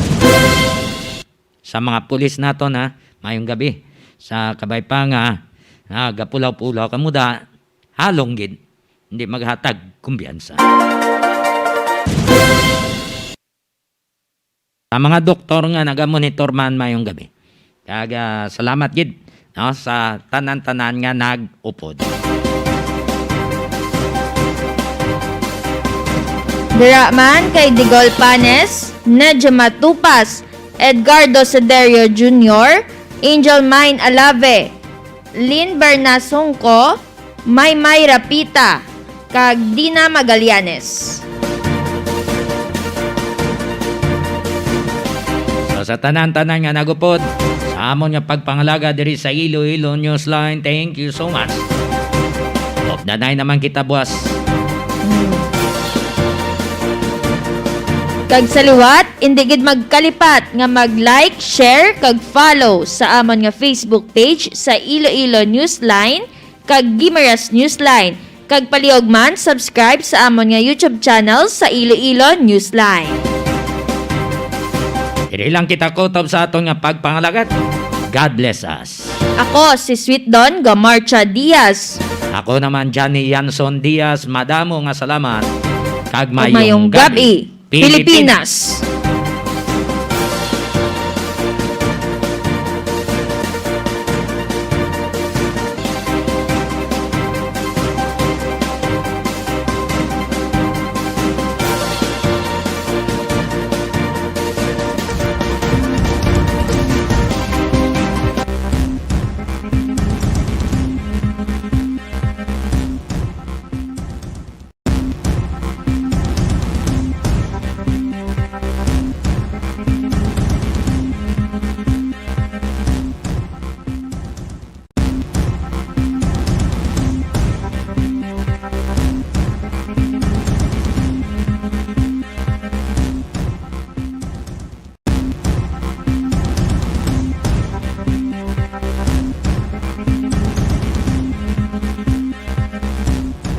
Sa mga pulis naton, ha, mayong gabi. Sa kabay pa nga, ah, gapulaw-pulaw kamo da, halong gid. Hindi maghatag kumbiyansa. Sa mga doktor nga nagamonitor man, mayong gabi. Kag, ah, salamat gid, no, sa tanan-tanan nga nag-upod. Dira man kay Digol Panes, Nejma Tupas, Edgardo Sederio Junior, Angel Mine Alave, Lynn Berna Sungco, Maymay Rapita, kag Dina Magallanes. So, sa tanan-tanan nga nagupod sa amon nga pagpangalaga diri sa Iloilo Newsline, thank you so much. Updanay naman kita, boss. Kag sa liwat, indi gid magkalipat nga mag-like, share, kag follow sa amon nga Facebook page sa Iloilo Newsline kag Guimaras Newsline. Kag palihog man, subscribe sa amon nga YouTube channel sa Iloilo Newsline. Diri lang kita kutob sa aton nga pagpangalagad. God bless us. Ako si Sweet Don Gamarcha Diaz. Ako naman, Johnny Yanson Diaz. Madamo nga salamat. Kag mayong gabi, Pilipinas.